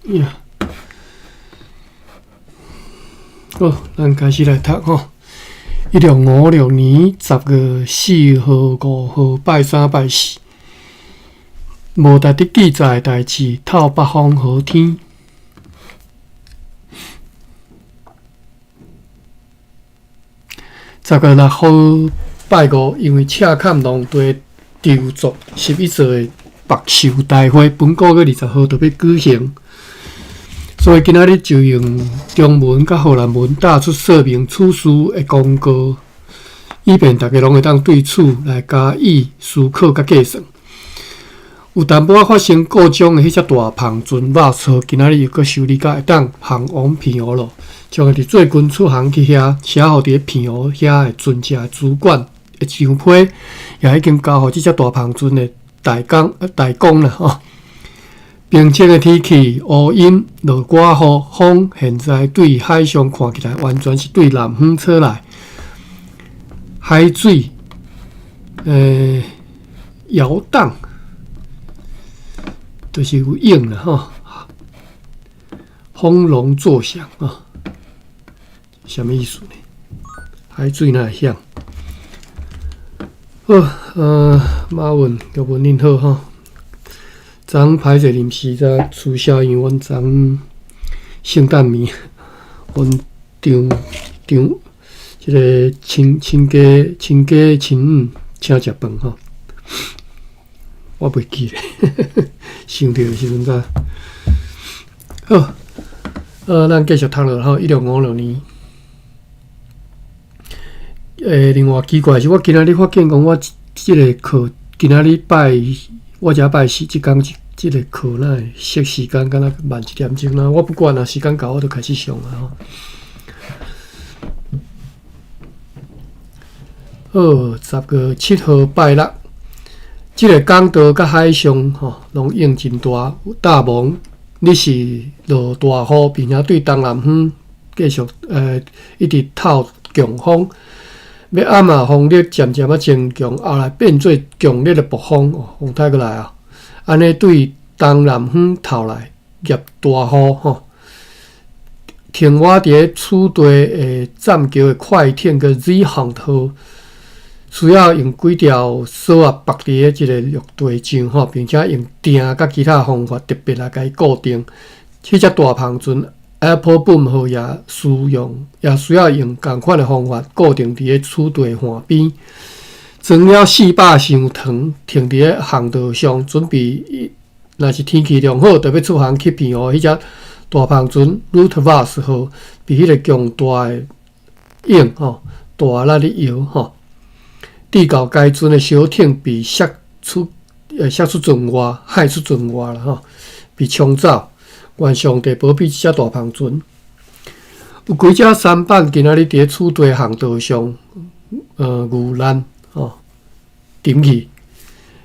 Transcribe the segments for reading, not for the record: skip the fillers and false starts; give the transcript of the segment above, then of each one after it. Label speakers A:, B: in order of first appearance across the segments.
A: 呀，好，咱開始來讀吼。1656年10月4號、5號，拜三、拜四，無特別記載的代誌，透北風好天。10月6號拜五，因為赤崁農地籌作11座的縛壽大會，本個月20號就欲舉行，所以今仔日就用中文佮荷蘭文打出說明此事的公告，以便大家攏會當對此來加以思考佮計算。有淡薄仔發生故障的彼隻大帆船 Vos 號，今仔日又閣修理甲會當航往澎湖囉。將會佇最近出航去遐，寫予佇咧澎湖遐的船隻的主管的張批，也已經交予這隻大帆船的大工大工啦吼。平靜的天氣，烏陰，落寡雨，風現在對海上看起來完全是對南方吹來，海水搖盪，就是有湧啦吼，轟隆作響啊。啥物意思呢？海水哪會響？好，馬文玉文恁好吼。昨昏歹勢臨時才取消，因為阮昨昏聖誕暝，阮丈丈這个親親家親家親姆請食飯吼，我袂記咧，想著的時陣才好。咱繼續讀落吼，1656年。另外奇怪是，我今仔日發現講，我這个課今仔日拜我遮拜四，這工這个課哪會設時間敢若慢一點鐘啦？我不管啦，時間到我就開始上啊吼。好，10月7號拜六，這个港道佮海上吼攏湧真大，大霧，日是落大雨，並且對東南方繼續一直透強風。欲暗啊，風力漸漸仔增強，後來變做強烈的暴風，哦，風颱閣來啊！按呢對東南方透來，夾大雨吼。停倚佇咧此地的棧橋的快艇佮 Zeehond 號，需要用幾條索仔縛佇咧這个陸地上吼，並且用釘佮其他方法特別來共伊固定。彼隻大帆船 Appelboom 號也需要用仝款的方法固定佇咧此地岸邊。裝了400箱糖，停佇咧航道上，準備若是天氣良好，就欲出航去澎湖。彼隻大帆船 Ruth Vos 號被彼个強大的湧吼，大力咧搖吼，至到該船的小艇被摔出船外，害出船外啦吼，被沖走。願上帝保庇這隻大帆船。有幾隻舢板今仔日佇咧此地航道上，遇難吼，沉去。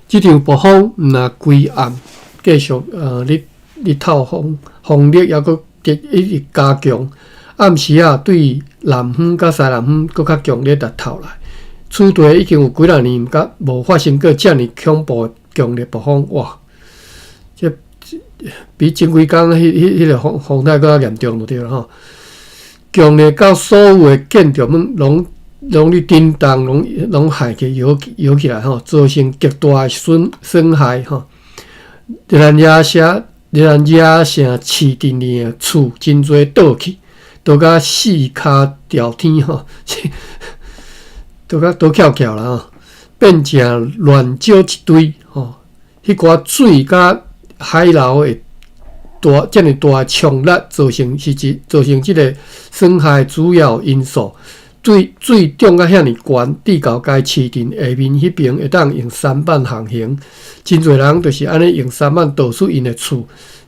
A: 這場暴風毋若規暗繼續咧咧透風，風力猶閣一直加強。暗時仔對南方佮西南方閣較強烈來透來。此地已經有幾若年毋捌無發生過遮爾恐怖的強烈暴風，哇！這比前幾工彼彼彼个風風颱閣較嚴重就對了吼。強烈到所有的建築物攏攏咧震動，攏攏害去搖搖起來吼，造成極大的損損害吼。熱蘭遮城熱蘭遮城市鎮裡的厝真濟倒去，倒甲四跤朝天吼，倒甲倒翹翹啦吼，變成亂石一堆吼。彼寡水佮海流的大遮爾大的衝力，造成是一造成這个損害主要因素。水水漲甲遐爾懸，至到該市鎮下面彼爿會當用舢板航行。真濟人就是按呢用舢板逃出𪜶的厝，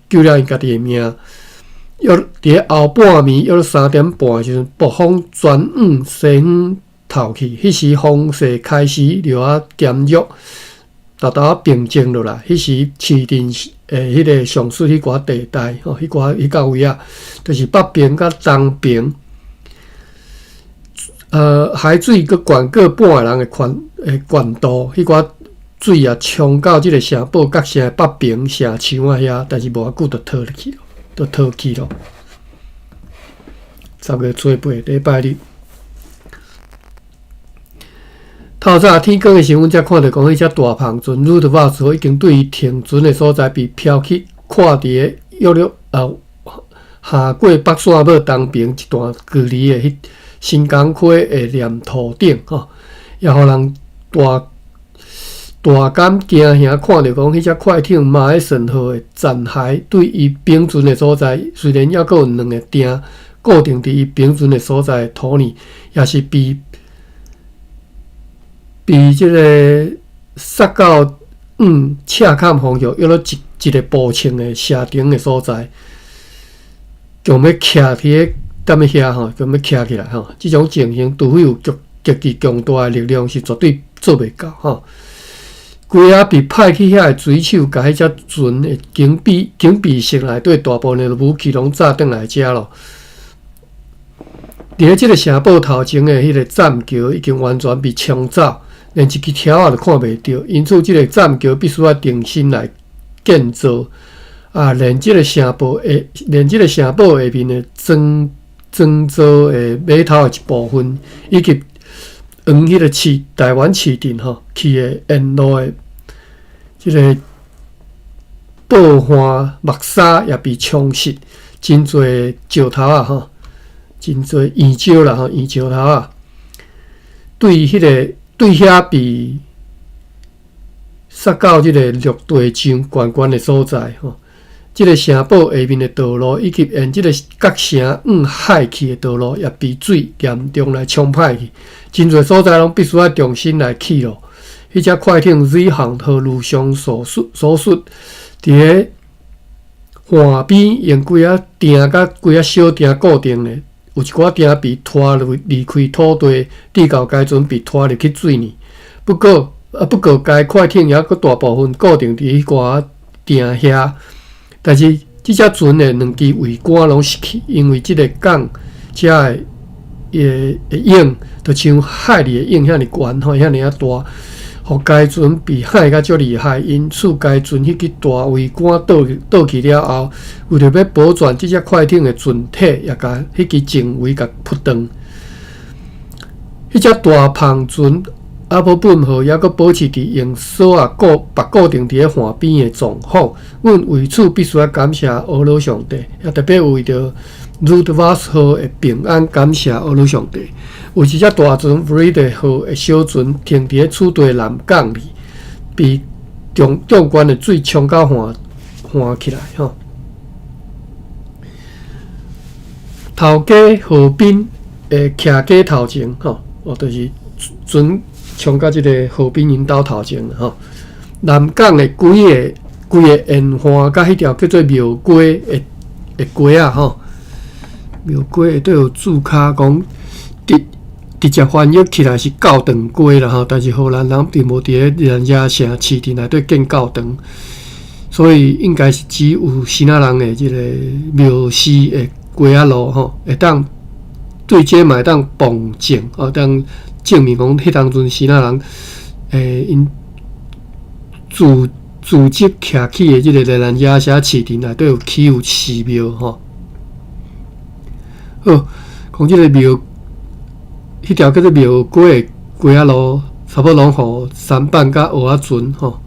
A: 救了𪜶家己的命。約佇咧後半暝約3點半的時陣，暴風全往西方透去，彼時風勢開始略仔減弱。沓沓仔平靜落來，彼時市鎮的彼个上述彼寡地帶吼，彼寡彼到位仔，就是北爿佮東爿，海水閣懸過半个人的寬的懸度，彼寡水啊衝到這个城堡角城的北爿城牆仔遐，但是無偌久就退落去。都逃去咯。10月初8，禮拜日，透早天光的時，阮才看著講彼隻大帆船魯特瓦斯號已經對伊停船的所在被飄去，跨佇个約略啊下過北線尾東邊一段距離的彼新港溪的黏土頂吼，也予人大大感驚嚇，看著講彼隻快艇馬來順號的殘骸對伊冰船的所在，雖然猶閣有兩个釘固定佇伊冰船的所在土呢，也是被被這个殺到往赤坎方向，約落一一个步程的射程的所在，強欲徛佇个踮咧遐吼，強欲徛起來吼。這種情形，除非有極極其強大的力量，是絕對做袂到吼。規仔被派去遐的水手，共彼隻船的警備警備室內底大部分的武器攏炸轉來遮咯。佇咧這个城堡頭前的彼个棧橋已經完全被沖走，連一支柱仔都看袂著。因此，這个棧橋必須愛重新來建造。啊，連這个城堡下，連這个城堡下面的裝裝造的碼頭的一部分，以及往彼个市台灣市鎮吼去的沿路的這个布岸木沙也被沖蝕，真濟石頭仔吼，真濟岩石啦吼，岩石頭仔，對彼个對遐被殺到這个陸地上懸懸的所在吼，這个城堡下面的道路以及沿這个角城往海去的道路也被水嚴重來沖歹去，真濟所在攏必須愛重新來起咯。彼隻快艇水航號如上所述所述，佇个岸邊用幾仔釘佮幾仔小釘固定的，有一寡釘被拖入離開土地，直到該船被拖入去水裡。不過啊，不過該快艇猶閣大部分固定佇彼寡釘遐，但是這隻船的兩支桅杆攏失去，因為這个港遮的伊的湧，就像海裡的湧遐爾懸吼，遐爾仔大。予該船被海甲足厲害，因此該船彼支大桅杆倒倒去了後，為著欲保全這隻快艇的船體，也共彼支前桅共撲斷。彼隻大帆船阿波本號猶閣保持佇用索仔固縛固定佇咧岸邊的狀況。阮為此必須愛感謝阿羅上帝，也特別為著魯德瓦斯號的平安感謝阿羅上帝。有一隻大船弗里德號的小船停佇咧此地南港裡，被重重懸的水沖到岸岸起來吼。頭家河濱的徛家頭前吼，哦，就是船衝到這个河濱𪜶兜頭前吼。南港的規个規个沿岸，佮彼條叫做廟街的的街仔吼，廟街下底有註卡講，直直接翻譯起來是教堂街啦吼，但是荷蘭人並無佇咧咱遮城市鎮內底建教堂，所以應該是只有支那人的這个廟寺的街仔路吼，會當對這嘛會當旁證，哦，當證明講彼當陣支那人𪜶組組織徛起的這个宜蘭雅舍市鎮內底有起有寺廟吼。好，講這个廟，彼條叫做廟街的街仔路，差不多攏予舢板佮蚵仔船吼。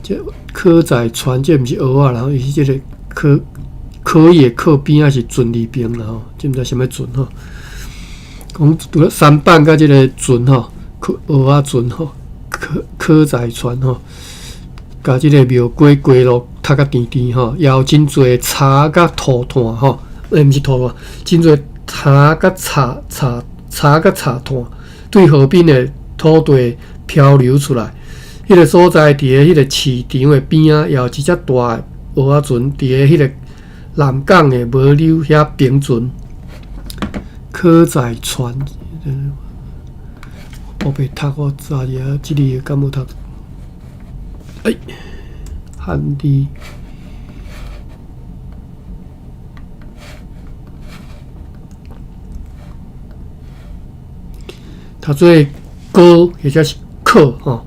A: 這可載船，這毋是蚵仔啦，伊是這个可可以的靠邊仔是船字邊啦吼，這毋知啥物船吼。講除了舢板佮這个船吼，可蚵仔船吼，可可載船吼，共這个廟街街路塞甲甜甜吼，也有真濟柴佮塗炭吼，毋是塗炭，真濟柴佮柴柴柴佮柴炭，對河邊的土地漂流出來。彼个所在佇咧彼个市場的邊仔，也有一隻大的蚵仔船，佇咧彼个南港的無溜遐平船，可載船。我袂讀，我查一下，這裡敢有讀？哎，漢字。讀做哥或者是可吼，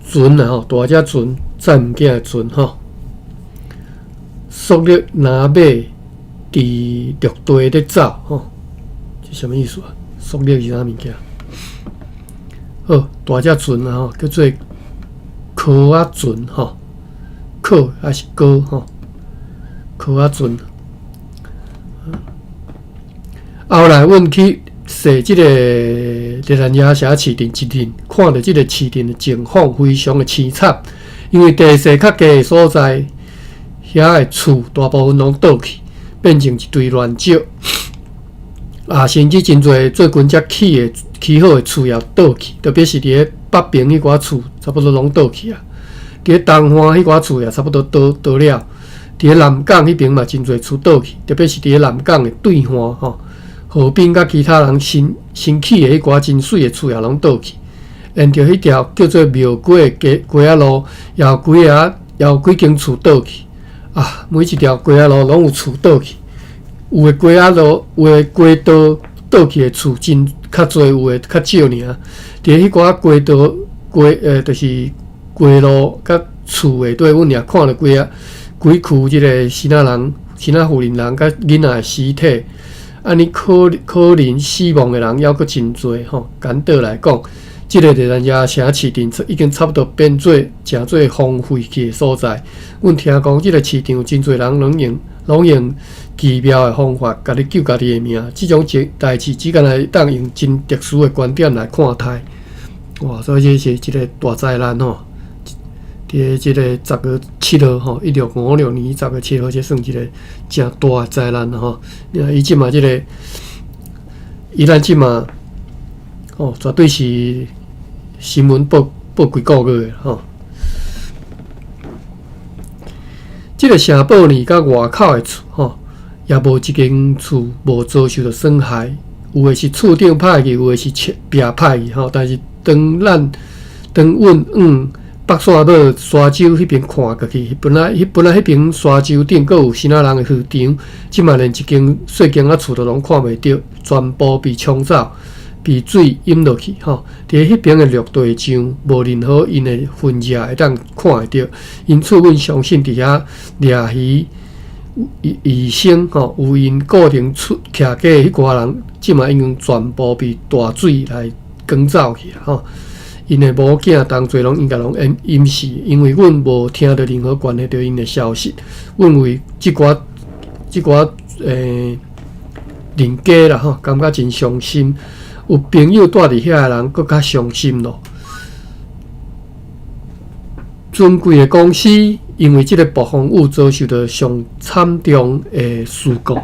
A: 船啊吼，大隻船，載物件的船吼。束力藍馬佇陸地咧走吼，這啥物意思啊？束力是啥物件？好，大隻船啊吼，叫做殼仔船吼，殼還是哥吼？殼仔船。後來，阮去踅這個熱蘭遮城市鎮一陣，看著這個市鎮的情況非常的淒慘，因為地勢較低的所在，遐的厝大部分攏倒去，變成一堆亂石。啊，甚至真濟最近才起的起好的厝也倒去，特別是佇咧北爿彼寡厝，差不多攏倒去啊。佇咧東岸彼寡厝也差不多倒倒了。佇咧南港彼爿嘛，真濟厝倒去，特別是佇咧南港的對岸吼，河濱佮其他人新新起的彼寡真媠的厝也攏倒去。沿著彼條叫做廟街的街街仔路，也有幾个，也有幾間厝倒去。啊，每一條街仔路攏有厝倒去。有的街仔路，有的街道倒去的厝真較濟，有的較少爾。佇彼寡街道街，就是街路佮厝下底，阮也看著幾仔幾具這个生仔人、生仔婦人人佮囡仔的屍體。按呢可可能死亡的人猶閣真濟吼。簡短來講，這个熱蘭遮城市鎮已經差不多變做誠做荒廢去的所在。阮聽講，這个市場有真濟人攏用攏用奇妙的方法，共你救家己的命。這種代誌只敢若會當用真特殊的觀點來看待。哇！所以這是一個大災難吼。佇這个10月7號吼，1656年10月7號，這算一个誠大的災難吼。伊這馬這个，伊咱這馬哦，絕對是新聞報報幾个月吼。這个城堡呢，佮外口的厝吼，也無一間厝無遭受著損害。有的是厝頂歹去，有的是壁歹去吼。但是當咱當阮往北線尾沙洲彼爿看過去，本來本來彼爿沙洲頂閣有生仔人的漁場，這馬連一間細間仔厝都攏看袂著，全部被沖走，被水淹落去吼。佇彼爿的陸地上，無任何𪜶的痕跡會當看會著。因此，阮相信佇遐掠魚漁生吼，有𪜶固定出徛家的彼寡人，這馬已經全部被大水來捲走去吼。𪜶的某囝同齊攏應該攏淹淹死，因為阮無聽著任何關係著𪜶的消息。阮為這寡這寡人家啦吼，感覺真傷心。有朋友蹛佇遐的人，閣較傷心咯。尊貴的公司因為這个暴風雨遭受著上慘重的事故。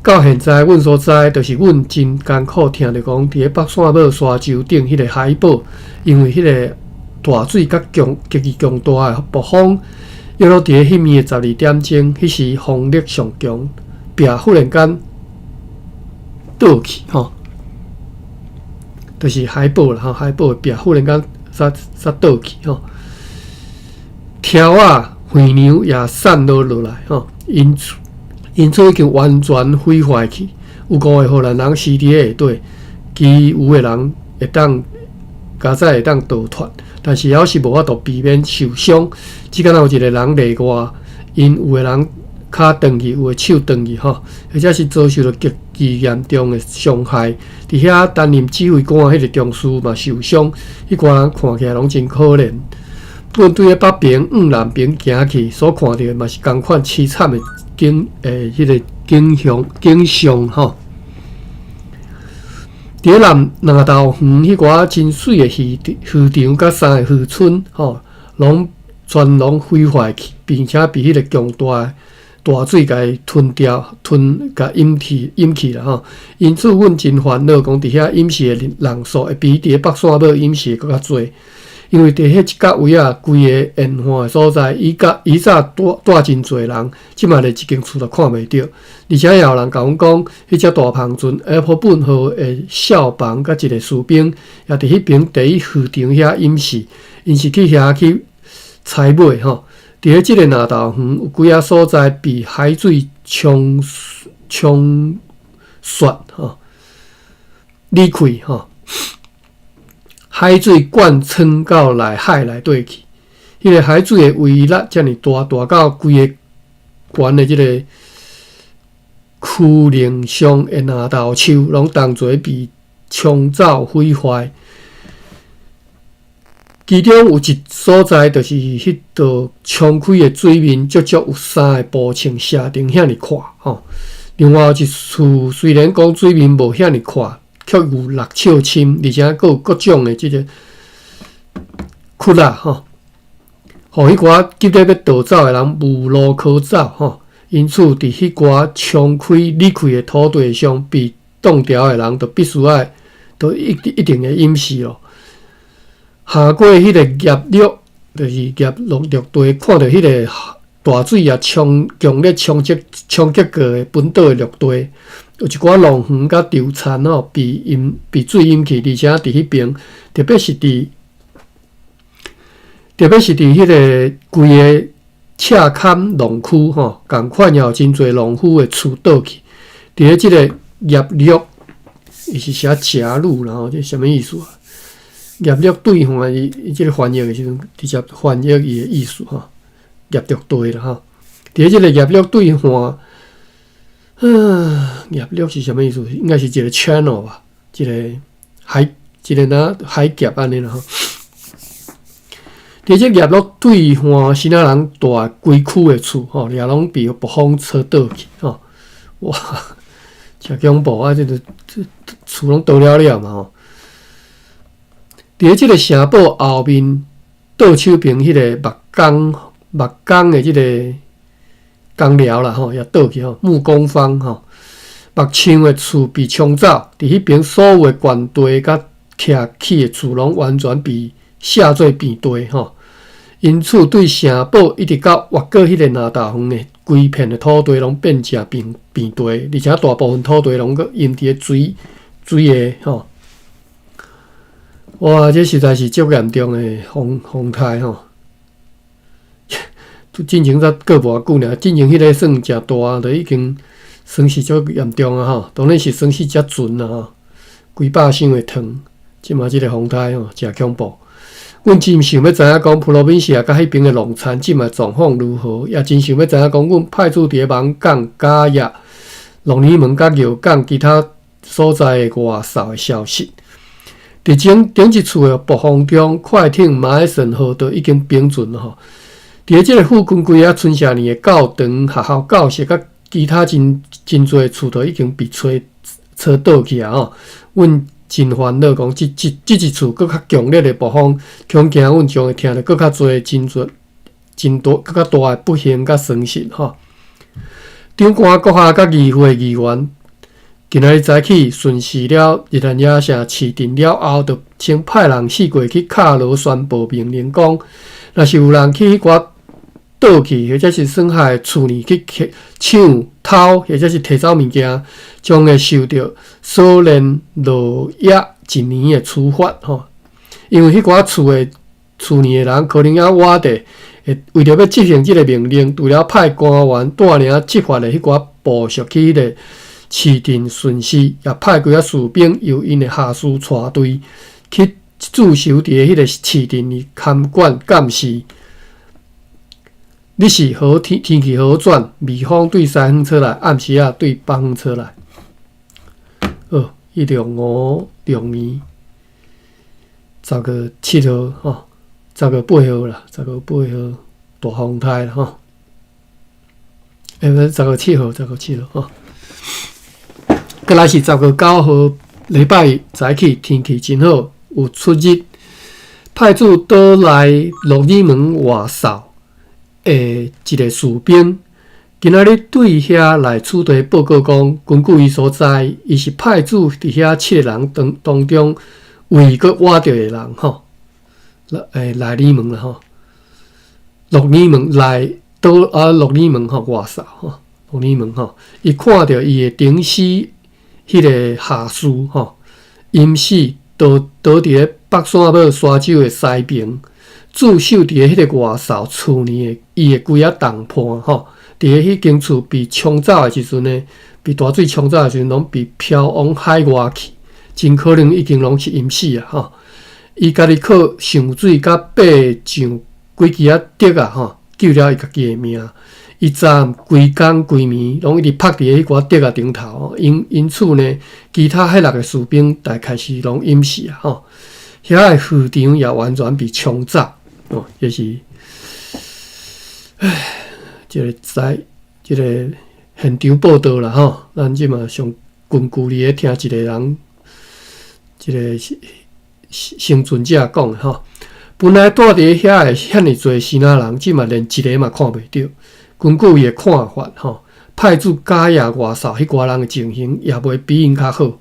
A: 到現在，阮所知，就是阮真艱苦聽著講，佇咧北線尾沙洲頂彼个海堡，因為彼个大水佮強極其強大的暴風，約落佇咧彼暝的12點鐘，彼時風力上強，壁忽然間倒去吼，就是海堡啦吼，海堡的壁忽然間煞煞倒去吼，柱仔、橫梁也散落落來吼，因此。𪜶厝已經完全毀壞去，有五个荷蘭人死佇咧下底，其餘的人會當佳哉會當逃脫，但是猶是無法度避免受傷。只敢若有一个人例外，𪜶有的人跤斷去，有的手斷去，吼，或者是遭受著極其嚴重的傷害。佇遐擔任指揮官的彼个中士嘛受傷，彼寡人看起來攏真可憐。阮對咧北爿往南爿行去，所看著的嘛是仝款淒慘的景，彼个景象景象吼。佇咧南南投園彼寡真媠的漁漁場佮三个漁村吼，攏全攏毀壞去，並且被彼个強大的大水共伊吞掉、吞共淹去、淹去啦吼。因此，阮真煩惱，講佇遐淹死的人數會比佇咧北線尾淹死的閣較濟。因為佇彼一角位仔，規个沿岸的所在，以甲以早蹛蹛真濟人，這馬連一間厝都看袂著。而且也有人共阮講，彼隻大帆船 Apple 本號的少房佮一个士兵，也佇彼爿第一漁場遐淹死。𪜶是去遐去採買吼。佇咧這个南投園有幾仔所在被海水沖沖刷吼，離開吼。海水貫穿到內海內底去，彼个海水的威力遮爾大，大到規个懸的這个區陵上的藍豆樹，攏同齊被沖走毀壞。其中有一所在，就是彼道沖開的水面，足足有三个步程寫成遐爾闊吼。另外有一處雖然講水面無遐爾闊，卻有6尺深，而且閣有各種的這个窟仔吼，予彼寡急咧欲逃走的人無路可走吼。因此，佇彼寡沖開離開的土地上被擋牢的人，就必須愛，都一定會淹死囉。下過彼个葉綠，就是葉綠陸地，看著彼个大水也衝強烈衝擊過的本島的陸地，有一寡農園佮稻田吼，被水淹去，而且佇彼爿，特別是佇彼个規个赤崁農區吼，仝款也有真濟農夫的厝倒去。佇咧這个葉綠，伊是寫夾路，然後這啥物意思啊？葉綠對岸伊這个翻譯的時陣，直接翻譯伊的意思吼，葉綠地啦吼。佇咧這个葉綠對岸，葉綠是啥物意思？應該是一个 channel 吧，一个海，一个若海峽按呢啦吼。佇這葉綠對岸，新仔人蹛規區的厝吼，也攏被暴風吹倒去吼。哇，誠恐怖啊！這个這厝攏倒了了嘛吼。佇咧這个城堡後面倒手爿彼个木工的這个工寮啦吼，也倒去吼，木工坊吼，木匠的厝被沖走，佇彼爿所有的田地佮徛起的厝攏完全被卸做平地吼。因此，對城堡一直到越過彼个藍豆園的規片的土地，攏變成平地，而且大部分土地攏閣淹佇咧水下吼。哇！這實在是足嚴重的風颱吼。進前才過無偌久爾，進前彼个算誠大，就已經損失足嚴重啊吼。當然是損失遮盡啦吼，幾百箱的糖。這馬這个風颱吼，誠恐怖。阮真想欲知影講普羅賓西亞佮彼爿的農田這馬狀況如何，也真想欲知影講阮派駐佇咧網港、嘉義、鹿耳門佮廟港其他所在的外掃的消息。佇前頂一次的暴風中，快艇馬來森號都已經冰存了吼。佇咧這个附近幾仔春夏年的教堂、學校、教室佮其他真濟厝都已經被吹倒去啊！吼，阮真煩惱，講這一次閣較強烈的暴風，恐驚阮將會聽著閣較濟真濟真大閣較大的不幸佮損失吼。長官閣下佮議會議員今仔日早起巡視了日蘭雅城市鎮了後，就先派人四過去敲鑼宣布命令，講若是有人去彼寡倒去，或者是損害厝裡去搶、偷，或者是提走物件，將會受著鎖鏈牢押一年的處罰吼。因為彼寡厝裡的人可能猶活著，會為著欲執行這个命令，除了派官員帶領執法的彼寡部屬去彼个市鎮巡視，也派幾仔士兵由𪜶的下屬帶隊去駐守佇咧彼个市鎮裡看管監視。日時好天氣好轉，微風對西方吹來，暗時仔對北方吹來。好，1656年10月7號吼，10月8號啦，十月八號大風颱啦吼。毋是十月七號，十月七號吼。過來是10月9號，禮拜一早起天氣真好，有出日。派駐島內鹿耳門外掃的一个士兵，今仔日對遐來此地報告講，根據伊所知，伊是派駐佇遐七个人當中唯閣活著的人吼。來耳門啦吼，鹿耳門來倒啊，鹿耳門吼外掃吼，鹿耳門吼，伊看著伊的頂司彼个下屬吼，淹死倒佇咧北山堡沙洲的西爿。駐守佇咧彼个外掃厝裡的伊的幾仔同伴吼，佇咧彼間厝被沖走的時陣呢，被大水沖走的時陣，攏被飄往海外去，真可能已經攏是淹死啊！吼，伊家己靠上水佮爬上幾支仔竹仔吼，救了伊家己的命。伊昨暗規工規暝攏一直曝佇彼寡竹仔頂頭，因因此呢，其他彼六个士兵大概是攏淹死啊！吼，遐个漁場也完全被沖走，哦，這是，唉，這个在這个現場報導啦，吼，咱這馬上近距離的聽一個人，這个生存者講的吼，本來住佇遐的遐爾濟支那人，這馬連一个嘛看袂著。根據伊的看法，吼，派駐加亞外掃彼寡人的情形也袂比𪜶較好。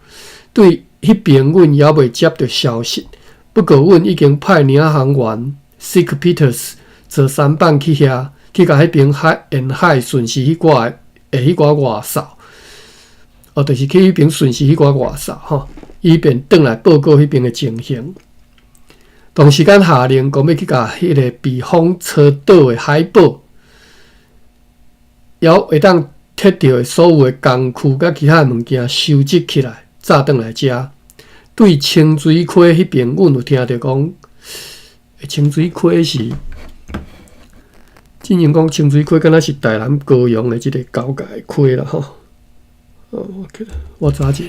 A: 對彼邊，阮猶未接著消息。不過，阮已經派領航員 Sick Peters 坐舢舨去遐，去共彼邊海沿海巡視彼寡的彼寡外掃。哦，就是去彼邊巡視彼寡外掃，吼，以便轉來報告彼邊的情形。同時間下令講欲去共彼个被風吹倒的海堡。猶會當摕著的所有的工具佮其他的物件收集起來，載轉來遮。對清水溪彼邊，阮有聽著講，清水溪是，之前講清水溪敢若是台南高雄的這个交界溪啦吼。哦，我查者，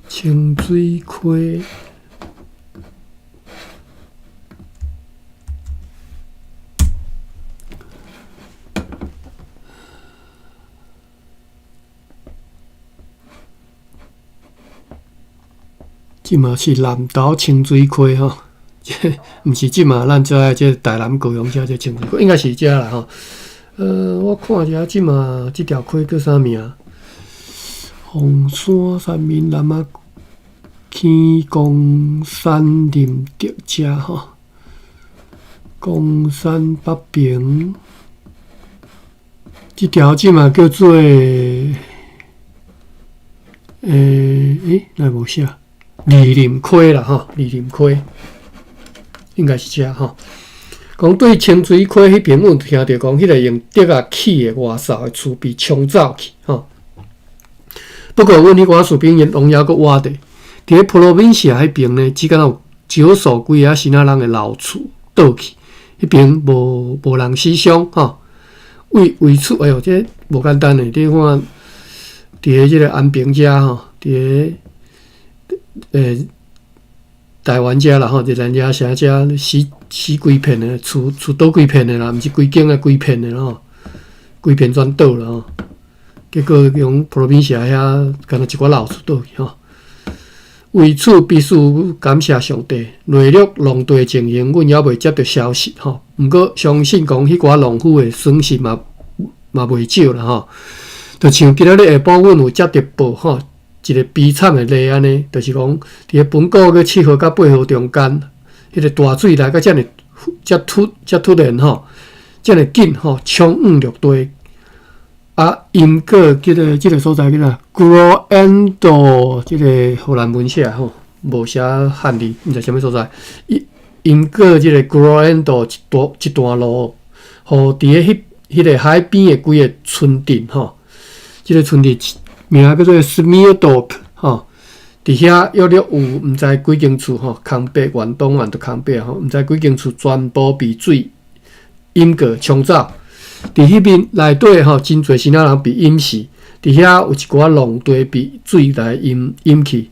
A: 清水溪。這嘛是南投清水溪吼，這毋是這馬咱遮的這台南高雄遮這清水溪，應該是遮啦吼。我看一下這馬這條溪叫啥名？鳳山三民南仔坑岡山林德遮吼，岡山北平，這條這馬叫做，哪無寫？二林溪啦，吼，二林溪應該是遮吼。講對清水溪彼邊，阮有聽著講，彼个用竹仔起的外掃的厝被沖走去，吼。不過，阮彼寡士兵𪜶攏猶閣活著。佇咧 Provincia 彼邊呢，只敢若有少數幾个支那人的老厝倒去，彼邊無人死傷，吼。為為此，哎喲，這無簡單的，你看，佇咧這个安平遮，吼，佇咧。台灣遮啦吼，就咱遮城遮死死規片的，厝厝倒規片的啦，毋是規間啊，規片的吼，規片全倒啦吼。結果用 Provincia 遐，敢若一寡老厝倒去吼。為此必須感謝上帝。內陸農地情形，阮猶未接著消息吼。毋過相信講，彼寡農夫的損失嘛嘛袂少啦吼。就像今仔日下晡，阮有接著報吼。一个悲慘的例按呢，就是講，佇个本國閣七號佮八號中間，彼个大水來甲遮爾遮突遮突然吼，遮爾緊吼，衝淹陸地。啊，淹過這个這个所在叫啥？Groendo 這个荷蘭文寫吼，無寫漢字，毋知啥物所在。淹淹過這个 Groendo 一段一段路，予佇个彼彼个海邊的幾个村鎮吼，這个村鎮。名叫做 Smeerdorp 吼，佇遐約略有毋知幾間厝吼，空白原東原都空白吼，毋知幾間厝全部被水淹過沖走。佇彼邊內底吼，真濟支那人被淹死。佇遐有一寡農地被水來淹淹去。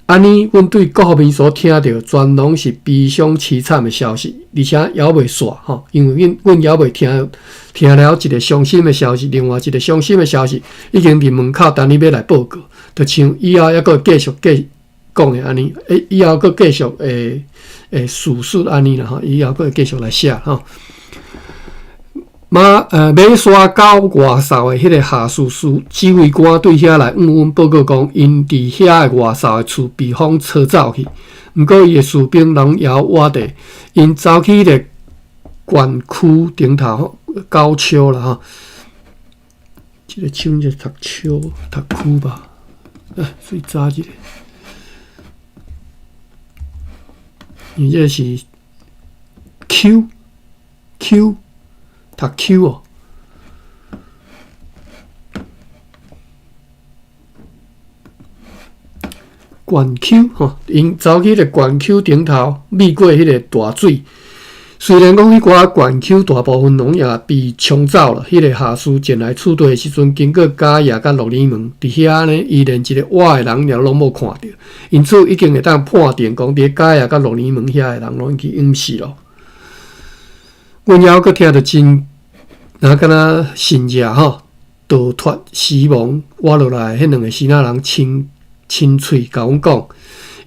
A: 按呢，阮對各方面所聽著，全攏是悲傷淒慘的消息，而且猶未煞吼，因為阮阮猶未聽聽了一个傷心的消息，另外一个傷心的消息已經佇門口等你欲來報告，就像以後猶閣繼續繼講的按呢，以後閣繼續會會敘述按呢啦吼，以後閣會繼續來寫吼。馬沙溝外掃的彼个下屬司指揮官對遐來向阮報告講，𪜶佇遐的外掃的厝被風吹走去，毋過伊的士兵攏猶活著，𪜶走去彼个縣區頂頭高丘啦吼，這个丘是讀丘讀區吧？所以查一下，伊這是 Q Q。讀 Q 哦，縣丘吼，𪜶走去彼个縣丘頂頭，避過彼个大水。雖然講彼寡縣丘大部分攏也被沖走了，彼個下士前來此地的時陣，經過加亞佮洛尼門，佇遐呢，伊連一个活的人也攏無看著，因此已經會當判定講，佇加亞佮洛尼門遐的人攏已經淹死囉。阮猶閣聽著真，若敢若信者吼，逃脫死亡活落來，彼兩个支那人親親喙共阮講。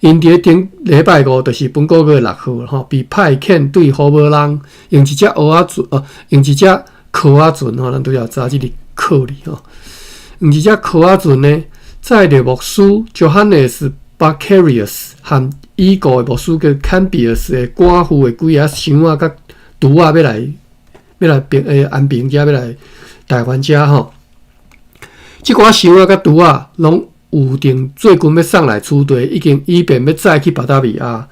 A: 𪜶佇咧頂禮拜五，就是本個月6號吼，被派遣對好無人用一隻蚵仔船，哦，用一隻殼仔船吼，咱拄才知這個殼哩吼，用一隻殼仔船呢，載著牧師 Johannes Bacarius 和已故的牧師叫 Cambius 的寡婦的幾仔箱仔佮櫥仔，欲來平安平遮，欲來台灣遮吼。這寡箱仔佮櫥仔攏預定最近欲送來此地，已經以便欲載去巴達維亞。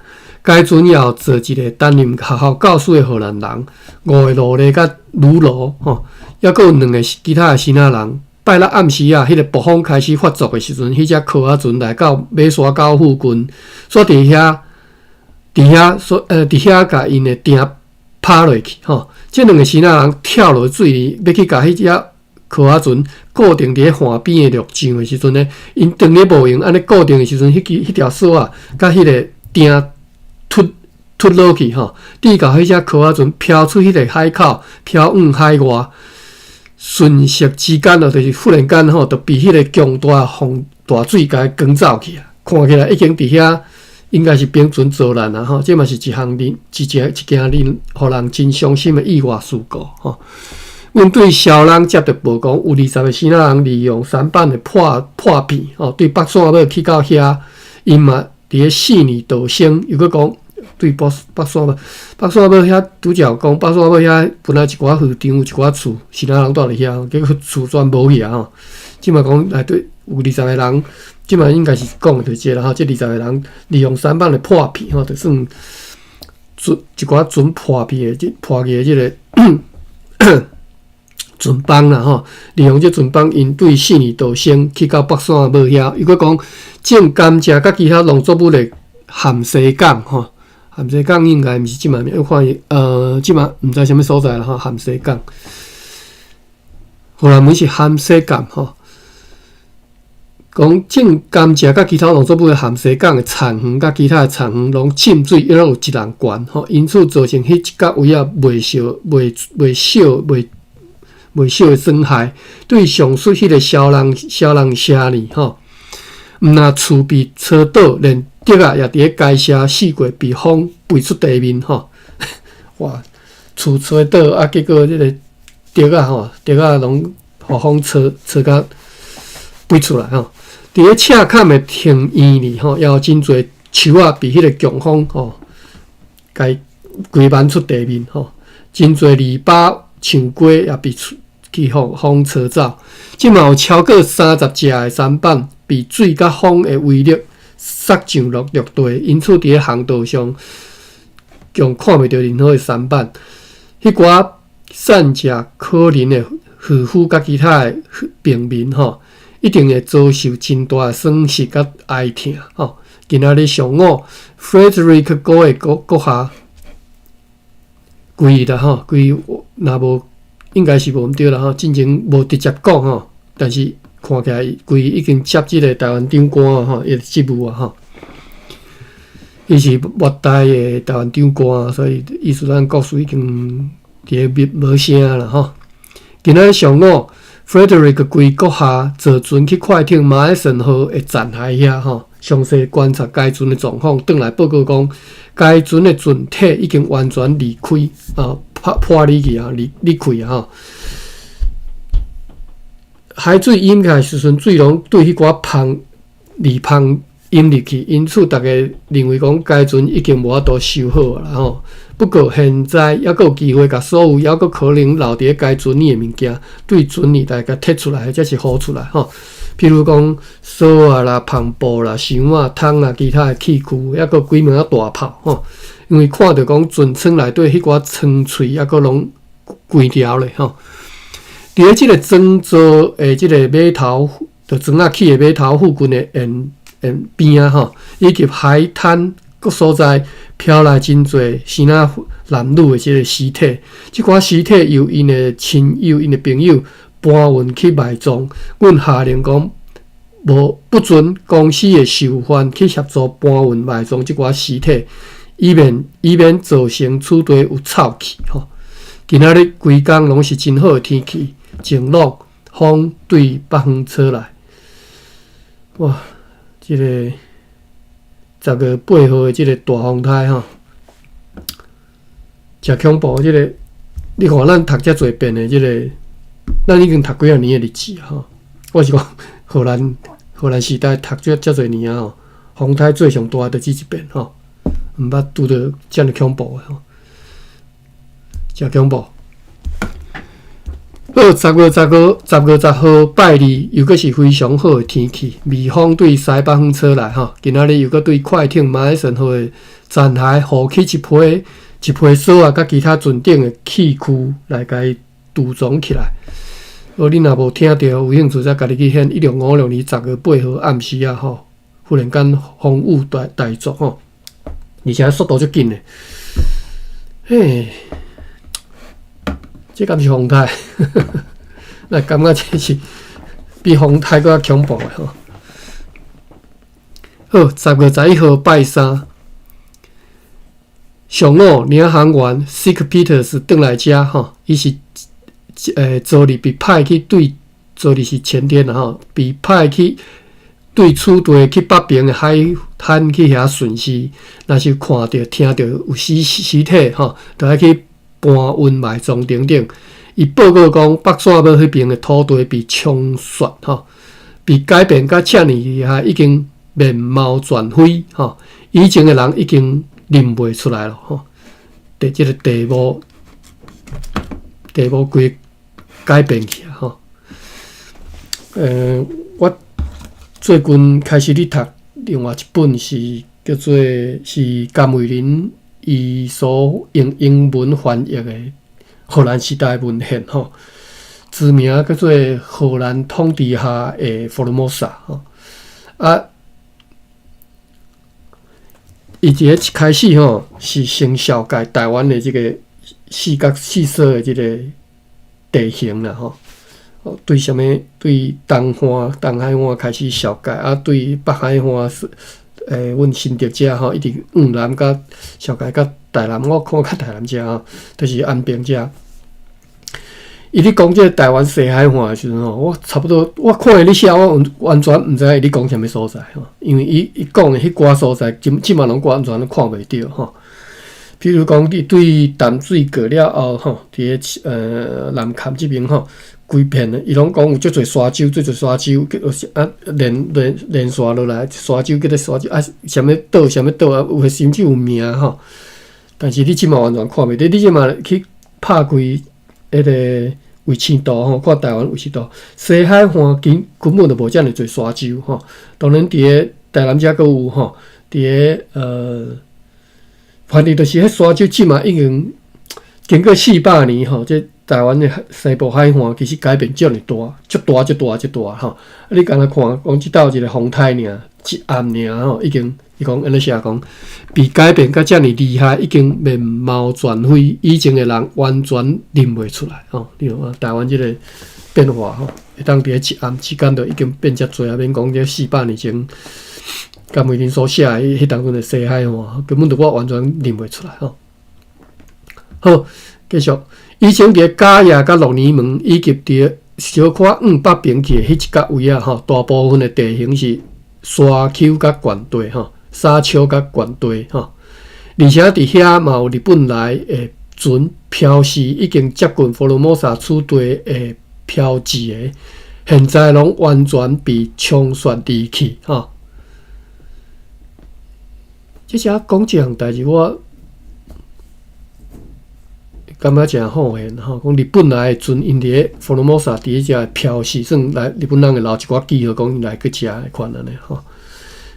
A: 該船也有坐一個擔任學校教師的荷蘭人，五个奴隸佮女奴吼，猶閣有兩个其他的支那人。拜六暗時啊，彼個暴風開始發作的時陣，彼隻殼仔船來到馬沙島附近，煞佇遐，佇遐，佇遐共𪜶的碇拍落去吼。這兩个支那人跳落水裡，欲去共彼隻殼仔船固定佇咧岸邊的木匠的時陣呢，𪜶當咧無閒按呢固定的時陣，彼支彼條索仔共彼个碇脫脫落去吼，直到彼隻殼仔船飄出彼个海口，飄往海外，瞬息之間哦，就是忽然間吼，就被彼个強大風大水共捲走去啊！看起來已經佇遐，應該是冰船遭難啊！吼，這嘛是一項令一件一件令予人真傷心的意外事故吼。阮對蕭人接著報講，有20個支那人利用舢板的破破片，吼，對北線欲去到遐，𪜶嘛佇咧四年逃生，又閣講對北北線欲北線欲遐拄才有講北線欲遐本來一寡漁場有一寡厝，支那人住佇遐，結果厝全無去啊！吼，這馬講內底有二十個人，這馬應該是講的就是這個啦吼，這二十個人利用舢板的破片，吼，就算船一寡船破片的這破去的這个船幫啦吼，利用這船幫，𪜶對四年逃生去到北線尾遐。又閣講種甘蔗佮其他農作物的咸西港吼，咸西港應該毋是這馬名，我看伊這馬毋知啥物所在啦吼，咸西港，荷蘭文是咸西港吼。講種甘蔗佮其他農作物的咸西港的田園佮其他的田園攏浸水，猶閣有一人懸吼，因此造成彼一角位仔袂燒、袂袂燒、袂袂少的損害。對上述彼个蕭人蕭人城裡吼，毋若厝被吹倒，連竹仔也佇咧該城四界被風飛出地面吼。哇！厝吹倒啊，結果這个竹仔吼，竹仔攏予風吹吹甲飛出來吼。佇咧赤崁的庭院裡吼，也有真濟樹仔被彼个強風吼，共規挽出地面吼。真濟籬笆、樹瓜也被去予風吹走。這馬有超過30隻的舢板被水佮風的威力捒上落陸地，因此佇咧航道上，共看袂著任何的舢板。彼寡散食可能的漁夫佮其他的平民吼，一定會遭受真大的損失佮哀痛吼。今仔日上午，Frederick 哥的閣閣下規日啦吼，規若無應該是無毋對啦吼，進前無直接講吼，但是看起來規已經接這个台灣長官吼，伊的職務啊吼。伊是末代的台灣長官，所以意思咱國師已經佇咧無聲啦吼。今仔日上午，Frederick 規閣下坐船去快艇馬森號的殘骸遐吼，詳細觀察該船的狀況，轉來報告講，該船的船體已經完全離開啊，破破離去啊，離離開啊吼。海水淹起來時陣，水攏對彼寡帆籬帆淹入去，因此逐家認為講該船已經無法度修好啊吼。不過現在猶閣有機會，共所有猶閣可能留佇咧該船裡的物件，對船裡來共提出來，或者是予出來吼。譬如講索仔啦、帆布啦、箱仔、桶啊，其他的器具，猶閣幾門仔大炮吼。因為看著講船艙內底彼寡倉喙猶閣攏關牢咧吼。佇咧這个裝造的這个碼頭，就船仔起的碼頭附近的沿沿邊仔吼，以及海灘各所在飄來真濟生仔男女的這个屍體，這寡屍體由𪜶的親友、𪜶的朋友搬運去埋葬。阮下令講，無不准公司的囚犯去協助搬運埋葬這寡屍體，以免造成此地有臭氣。吼，今仔日規工攏是真好的天氣，晴朗，風對北方吹來。哇，這个10月8號的這个大風颱吼，誠恐怖！這个你看，咱讀遮濟遍的這个，咱已經讀幾仔年的日子吼。我是講荷蘭時代讀這遮濟年啊吼，風颱最上大就這一遍吼，毋捌拄著遮爾恐怖的吼，誠恐怖。好，10月10號拜二，又閣是非常好的天氣，微風對西北方吹來吼。今仔日又閣對快艇馬來神號的殘骸浮起一批一批索仔，佮其他船頂的器具來共伊儲藏起來。好，你若無聽著，有興趣才家己去現。1656年10月8號暗時啊吼，忽然間風雨大大作吼，而且速度足緊的，嘿。這敢是風颱？那感覺這是比風颱閣較恐怖的吼。好，10月11號拜三，上午領航員 Sick Peters 轉來遮吼，伊是昨日被派去對，昨日是前天啦吼，被派去對此地去北邊的海灘去遐巡視，若是看著聽著有屍體吼，就愛去搬運埋葬等等。伊報告講，北線尾彼邊的土地被沖刷，吼，被改變甲遮爾厲害，已經面貌全非，吼。以前的人已經認袂出來了，吼。佇這个地貌規改變去啊，吼。我最近開始咧讀另外一本是叫做是甘慧玲伊所用英文翻譯的荷蘭時代文獻吼，書名叫做《荷蘭統治下的福爾摩沙》吼。啊，伊佇咧一開始吼是先紹介台灣的這个四角四所的這个地形啦吼。對啥物對東岸、東海岸開始紹介，啊，對北海岸是阮新竹遮吼，一直往南佮紹介到台南，我看較台南遮吼，就是安平遮。伊咧講這个台灣西海岸的時陣吼，我差不多我看伊咧寫，我完全毋知影伊咧講啥物所在吼，因為伊講的彼寡所在，這這馬攏完全攏看袂著吼。比如講，伊對淡水過了後吼，佇咧南崁這邊吼，規片的，伊攏講有足濟沙洲，足濟沙洲，叫啊連連連紲落來，沙洲叫做沙洲啊，啥物島，啥物島啊，有的甚至有名吼。但是你這馬完全看袂著，你這馬去拍開彼个衛星圖吼，看台灣衛星圖，西海岸根本就無遮爾濟沙洲吼。當然，佇咧台南遮閣有吼，佇咧反正就是彼沙洲，這馬已經經過400年吼，這台灣的西部海岸其實改變遮爾大，足大足大足大吼。啊，你敢若看講這兜一个風颱爾，一暗爾吼，已經伊講按呢寫講，被改變甲遮爾厲害，已經面貌全非，以前的人完全認袂出來吼。你看台灣這个變化吼，會當佇咧一暗之間就已經變遮濟啊！免講這400年前，甘慧玲所寫的彼當陣的西海岸，根本就我完全認袂出來吼。好，繼續。以前佇嘉義佮鹿耳門以及佇小可往北邊去的彼一角位仔吼，大部分的地形是沙丘佮懸地吼，沙丘佮懸地吼。而且佇遐嘛有日本來的船標示已經接近福爾摩沙此地的標誌的，現在攏完全被沖刷離去吼。這遮講這項代誌，我感覺誠好現吼，講日本來的船，𪜶佇咧福爾摩沙佇咧遮標示，算來日本人會留一寡記號，講𪜶來去遮的款按呢吼。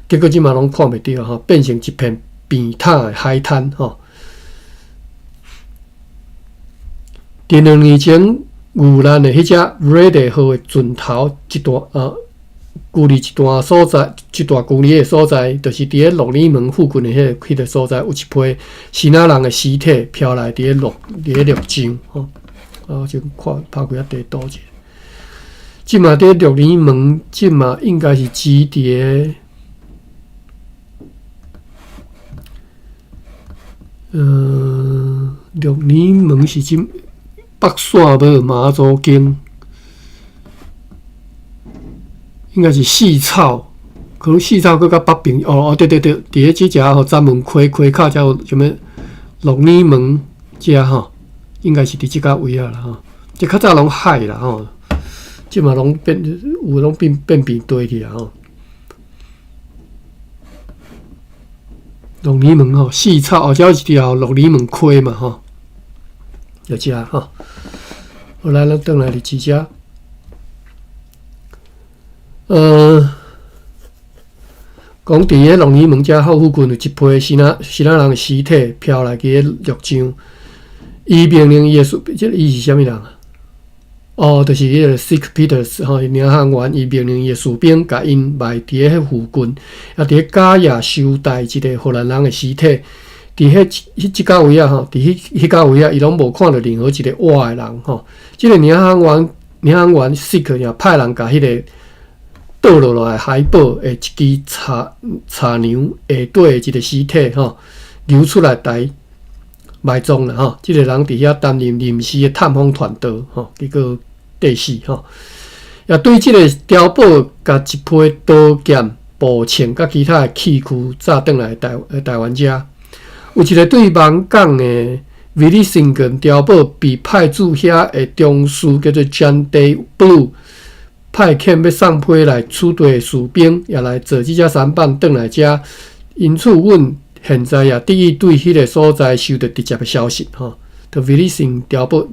A: 結果這馬攏看袂著吼，變成一片平坦的海灘吼。佇2年前遇難的彼隻 Rede 號的船頭一段啊，距離一段所在，一段距離的所在，就是佇咧鹿耳門附近的彼個所在，有一批支那人的屍體飄來佇咧陸上吼。啊，我先看拍開仔地圖者。這馬佇鹿耳門，這馬應該是指佇咧，鹿耳門是指北線無媽祖宮。應該是四草，可能四草閣較北邊。哦哦，對對對，佇咧這遮吼，閘門溪溪口遮有啥物鹿耳門遮吼，應該是佇這個位仔啦吼。這較早攏海啦吼，這馬攏變有攏變變平地去啊吼。鹿耳門吼，四草哦，這是一條鹿耳門溪嘛吼，就這吼。好來，咱轉來日誌遮。講佇咧鹿耳門遮吼附近有一批支那人的屍體飄來佇咧陸上。伊命令伊的士，這伊是啥物人啊？哦，就是彼個 Sick Peters 吼，領航員，伊命令伊的士兵共𪜶埋佇咧彼附近，啊，佇咧加亞收帶一個荷蘭人的屍體。佇彼彼這個位仔吼，佇彼彼個位仔，伊攏無看著任何一個活的人吼。這個領航員 Sick 也派人共彼個倒落來海堡的一支柴柴娘下底的一個屍體吼，流出來台埋葬啦吼。這個人佇遐擔任臨時的探訪團隊吼，結果綴死吼。也對這個碉堡，共一批刀劍、步槍佮其他的器具炸轉來台灣遮。有一個對網港的維利辛根碉堡被派駐遐的中士叫做 John Day Blue。派遣欲送批來取地的士兵，也來坐這隻舢板轉來遮。因此，阮現在也得以對彼個所在收著直接的消息吼。就維利辛碉堡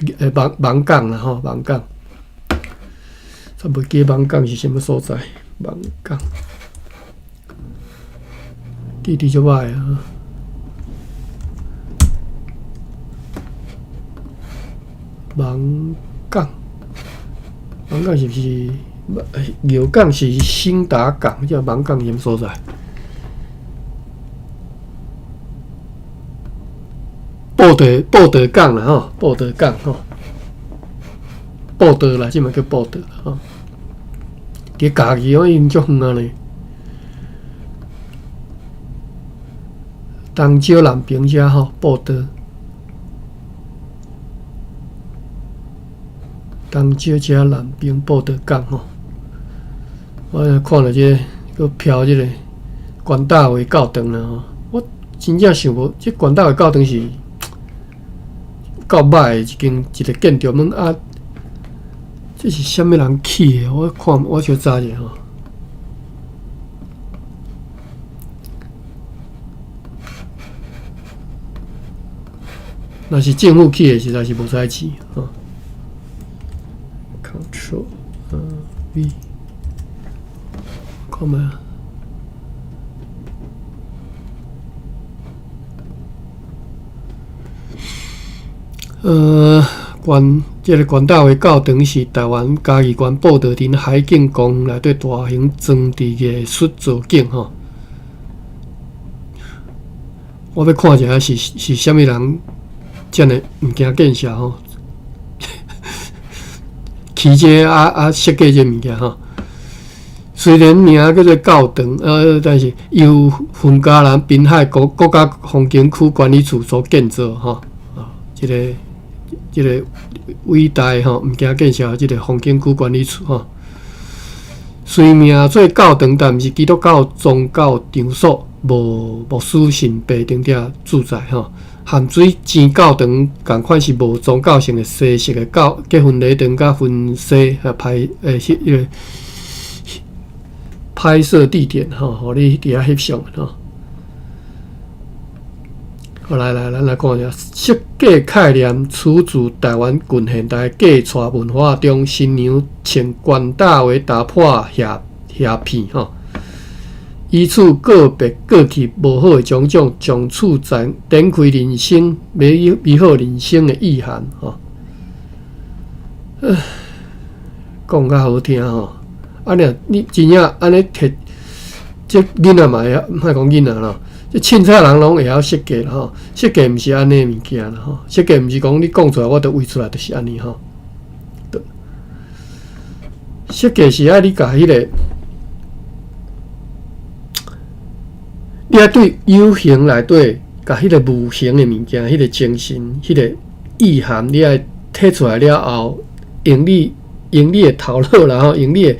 A: 網港啦吼，網港。煞袂記網港是啥物所在？網港地理足歹啊！網港，網港是毋是？蟯港是興達港，這網港是啥物所在？布袋港啦吼，布袋港吼，布袋啦，這嘛叫布袋吼。佇嘉義哦，已經足遠啊呢。東石南平遮吼，布袋。東石遮南平布袋港吼，我看著這個閣飄這個關大圍教堂啦吼，我真正想無，這關大圍教堂是夠歹的一間一個建築物啊，這是啥物人起的？我看我小查者吼。若是政府起的，實在是無使錢吼。Ctrl V，看覓啊？關這個關大圍教堂是台灣嘉義縣布袋鎮海景公園內底大型裝置藝術造景吼。我欲看一下是啥物人遮爾毋驚見笑吼。起這個啊設計這個物件吼，雖然名叫做教堂，但是由雲嘉南濱海國家風景區管理處所建造吼，啊，這個偉大吼，毋驚見笑這個風景區管理處吼，雖名做教堂，但毋是基督教宗教場所，無牧師神父等等駐在吼。鹹水糋教堂仝款是無宗教性的西式的教結婚禮堂佮婚紗拍彼個拍攝地點吼，予你佇遐翕相吼。好，來來，咱來看一下設計概念，出自台灣近現代嫁娶文化中，新娘穿關大圍打破瓦片吼。以此告別過去無好的種種，從此展展開人生美好人生的意涵吼。講較好聽吼，啊，若你真正按呢提，這囡仔嘛會曉，莫講囡仔啦，這凊彩人攏會曉設計啦吼。設計毋是按呢物件啦吼，設計毋是講你講出來我就畫出來，就是按呢吼。設計是愛你共彼個，你愛對有形內底，共彼個無形的物件，彼個精神，彼個意涵，你愛提出來了後，用你的頭腦啦吼，用你的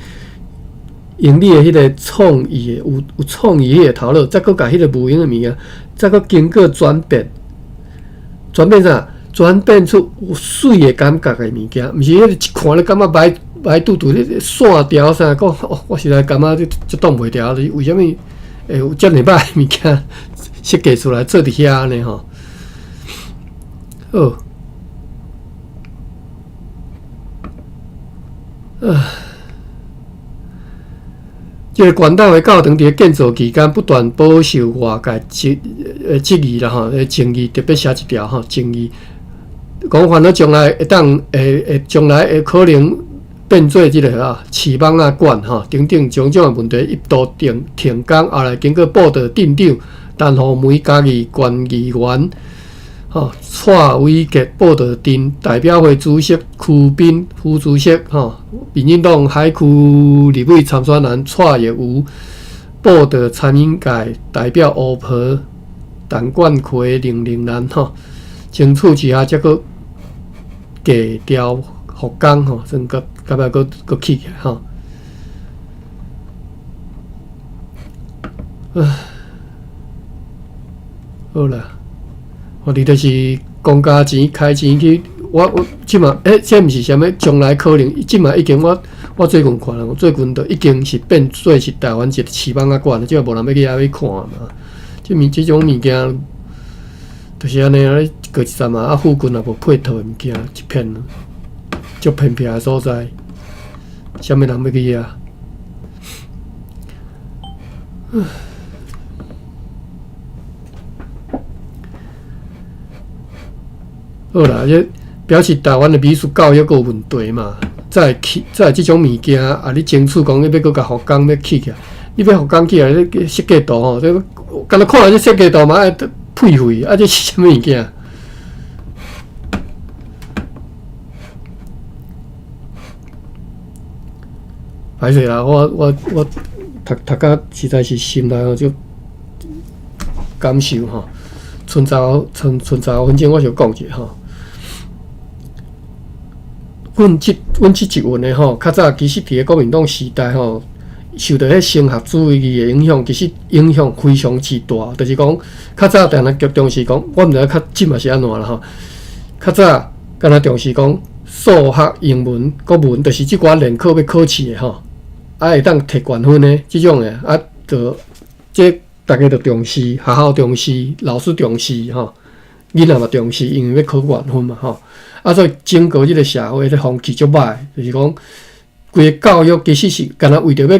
A: 彼個創意的，有創意彼個頭腦，再閣共彼個無形的物件，再閣經過轉變，轉變啥？轉變出有媠的感覺的物件，毋是彼個一看你感覺歹。歹拄拄咧線條啥講，哦，我實在感覺這這擋袂牢，就是為啥物會有遮爾歹的物件設計出來做佇遐按呢吼？好，啊，這個懸島的教堂佇建造期間不斷飽受外界質疑啦吼，爭議特別寫一條吼，爭議講煩惱將來會當會會將來會可能。變做這个啊，刺蠓仔館吼等等種種的問題，一度停停工，後來經過報道鎮長陳鳳梅嘉義縣議員吼蔡偉傑報道鎮代表會主席區斌副主席吼，民進黨海區立委參選人蔡逸瑜報道餐飲界代表烏婆陳冠奎林玲蘭吼，爭取之下，才閣低調復工吼，算閣。到尾閣閣起起來吼，啊，好啦，我佇就是公家錢開錢去，我這馬欸，這毋是啥物將來可能，這馬已經我我最近看了，最近都已經是變做是台灣一個刺蠓仔館，這馬無人欲去遐去看嘛。這物這種物件，就是按呢，你過一陣嘛，啊附近也無配套的物件，一片足偏僻的所在。啥物人欲去遐？好啦，這表示台灣的美術教育閣有問題嘛？才會起，才會這種物件啊！你爭取講你欲閣共復工欲起起來，你欲復工起來，你設計圖吼，這敢若看這設計圖嘛愛屁廢，啊！這是啥物物件？歹勢啦，我我我讀讀甲實在是心內吼足感受吼。賰十賰賰15分鐘，我想講一下吼。阮這一運的吼，較早其實佇個國民黨時代吼，受著彼升學主義的影響，其實影響非常之大。就是講，較早定定重視講，我毋知影較這馬是按怎啦吼。較早敢若重視講數學、英文、國文，就是這寡聯考欲考試的吼，啊會當提懸分的這種的，啊，就這逐家就重視，學校重視，老師重視吼，囡仔嘛重視，因為欲考懸分嘛吼。啊，所以整個這个社會的風氣足歹，就是講規个教育其實是敢若為著欲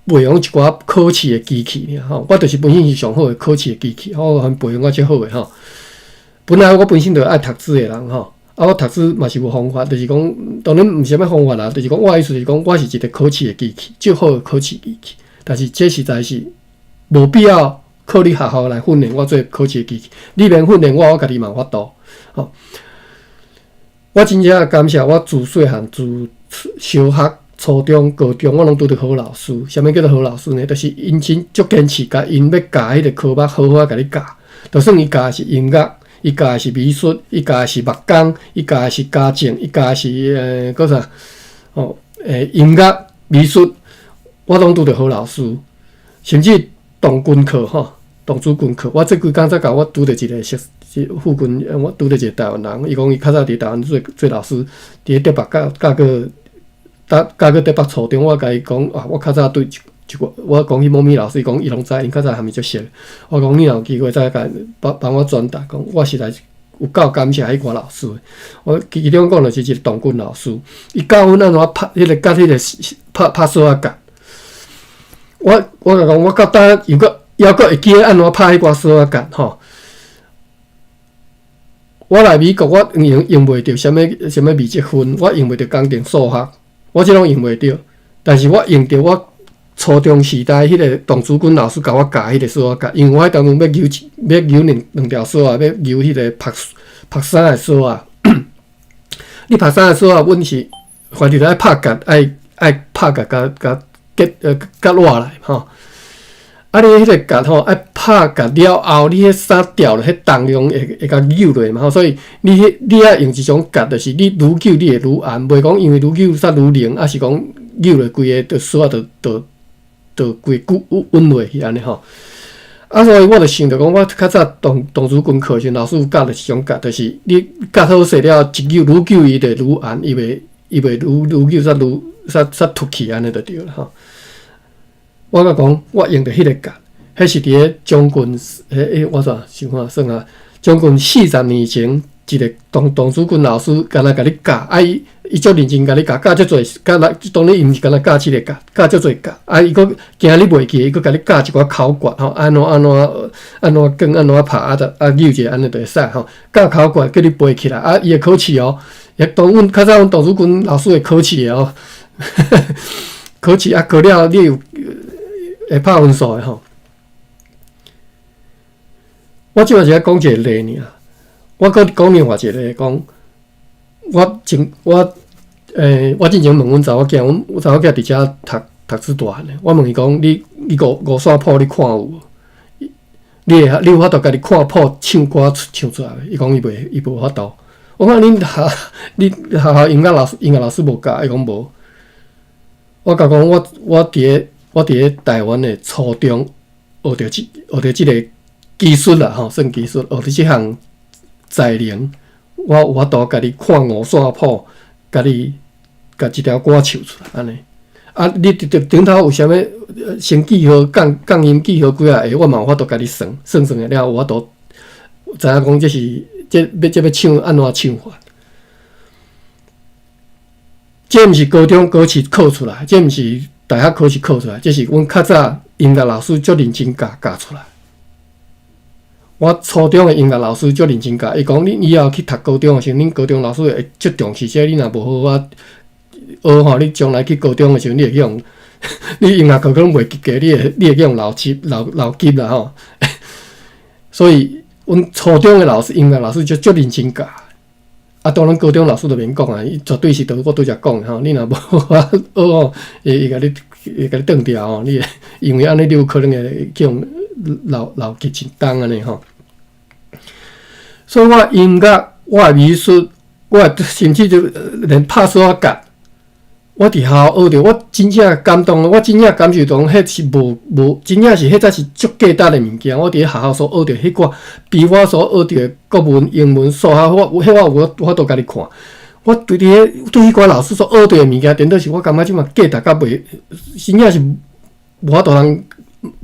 A: 培養一寡考試的機器爾吼。我就是本身是上好的考試的機器，我予𪜶培養甲足好的吼。本來我本身就愛讀書的人吼，啊，我讀書嘛是有方法，就是講當然毋是啥物方法啦，就是講我的意思是講，我是一個考試的機器，足好的考試機器。但是這實在是無必要靠你學校來訓練我做考試的機器，你免訓練我，我家己嘛有法度吼。我真正感謝我自細漢自小學、初中、高中，我攏拄著好老師。啥物叫做好老師呢？就是𪜶真足堅持，共𪜶欲教彼個科目好好仔共你教。就算伊教的是音樂，伊教的是美術，伊教的是木工，伊教的是家政，伊教的是閣啥？哦，音樂、美術，我攏拄著好老師。甚至童軍課吼，童子軍課，我這幾工才共我拄著一個熟。附近我拄著一個台灣人，伊講伊較早佇台灣做做老師，佇咧台北教教過，教過台北初中。我共伊講啊，我較早對一一個，我講彼某物老師，伊講伊攏知，𪜶較早含伊足熟。我講你若有機會再共幫幫我轉達，講我實在是有夠感謝彼寡老師。我其中講就是一個童軍老師，伊教阮按怎拍彼個佮彼個拍拍索仔角。我我共講，我到今猶閣猶閣會記得按怎拍彼寡索仔角吼。我來美國，我用用袂著啥物啥物微積分，我用袂著工程數學，我這攏用袂著。但是我用著我初中時代彼個董竹君老師共我教彼個索仔角，因為我彼當陣欲扭欲扭兩兩條索仔，欲扭彼個曝曝衫的索仔。你曝衫的索仔，阮是反正愛拍結，愛愛拍結共共結結倚來吼。啊，你彼個結吼愛拍結了後，你彼衫掉落，彼重量會會共扭落嘛吼，所以你彼你愛用一種結，就是你愈扭你會愈絚，袂講因為愈扭煞愈靈，抑是講扭落規个就索仔就就就規久穩落去按呢吼。啊，所以我就想著講，我較早董董竹君課時，老師有教著一種結，就是你結好勢了，一扭愈扭伊就愈絚，伊袂伊袂愈愈扭煞愈煞煞凸起按呢就對啦吼。我共講，我用著彼個結，彼是佇咧將近，彼彼我怎想看算啊，將近40年前，一個董董竹君老師敢若共你教，啊伊伊足認真共你教，教足濟，教來當然伊毋是干焦教這个教，教足濟教，啊伊閣驚你袂記，伊閣共你教一寡口訣吼，按怎按怎按怎捲，按怎拍，啊就啊扭者按呢就會使吼。教口訣叫你背起來，啊伊會考試哦，伊當阮較早阮董竹君老師會考試的哦，考試啊考了你有會拍分數的吼。我這擺是愛講一個例爾，我閣講另外一個例講，我前我欸，我進前問阮查某囝，阮查某囝佇遮讀讀書大漢的，我問伊講，你你五五線譜你看有無？你會你有法度家己看譜唱歌唱出來無？伊講伊袂，伊無法度。我講恁學你學校音樂老師音樂老師無教，伊講無。我共講，我我佇咧我佇咧台灣的初中學著這學著這个技術啦吼，算技術，學著這項才能，我有法度家己看五線譜，家己共一條歌唱出來按呢。啊，你佇佇頂頭有啥物升記號、降降音記號幾仔个，我嘛有法度家己算，算算了有法度知影講這是這欲這欲唱按怎唱法。這毋是高中考試考出來，這毋是大學考試考出來，這是阮較早音樂老師足認真教教出來。我初中的音樂老師足認真教，伊講恁以後去讀高中的時陣，恁高中老師會足重視這個，你若無好好學吼，你將來去高中的時陣，你會去予你音樂課可能袂及格，你會你會去予留級留留級啦吼。所以，阮初中的老師音樂老師就足認真教。啊，當然高中老師就免講啊，伊絕對是著我拄才講的吼，你若無好好學吼，會會共你會共你斷掉吼，你會因為按呢你有可能會去予留留級一冬按呢吼。所以我音樂、我的美術、我的甚至就連拍索仔角，我佇學校學著，我真正感動，我真正感受到，彼是無無，真正是彼才是足價值的物件。我佇咧學校所學著彼寡，比我所學著的國文、英文、數學，我彼我有法度家己看。我對佇咧對彼寡老師所學著的物件，顛倒是我感覺這馬價值甲袂，真正是無法度通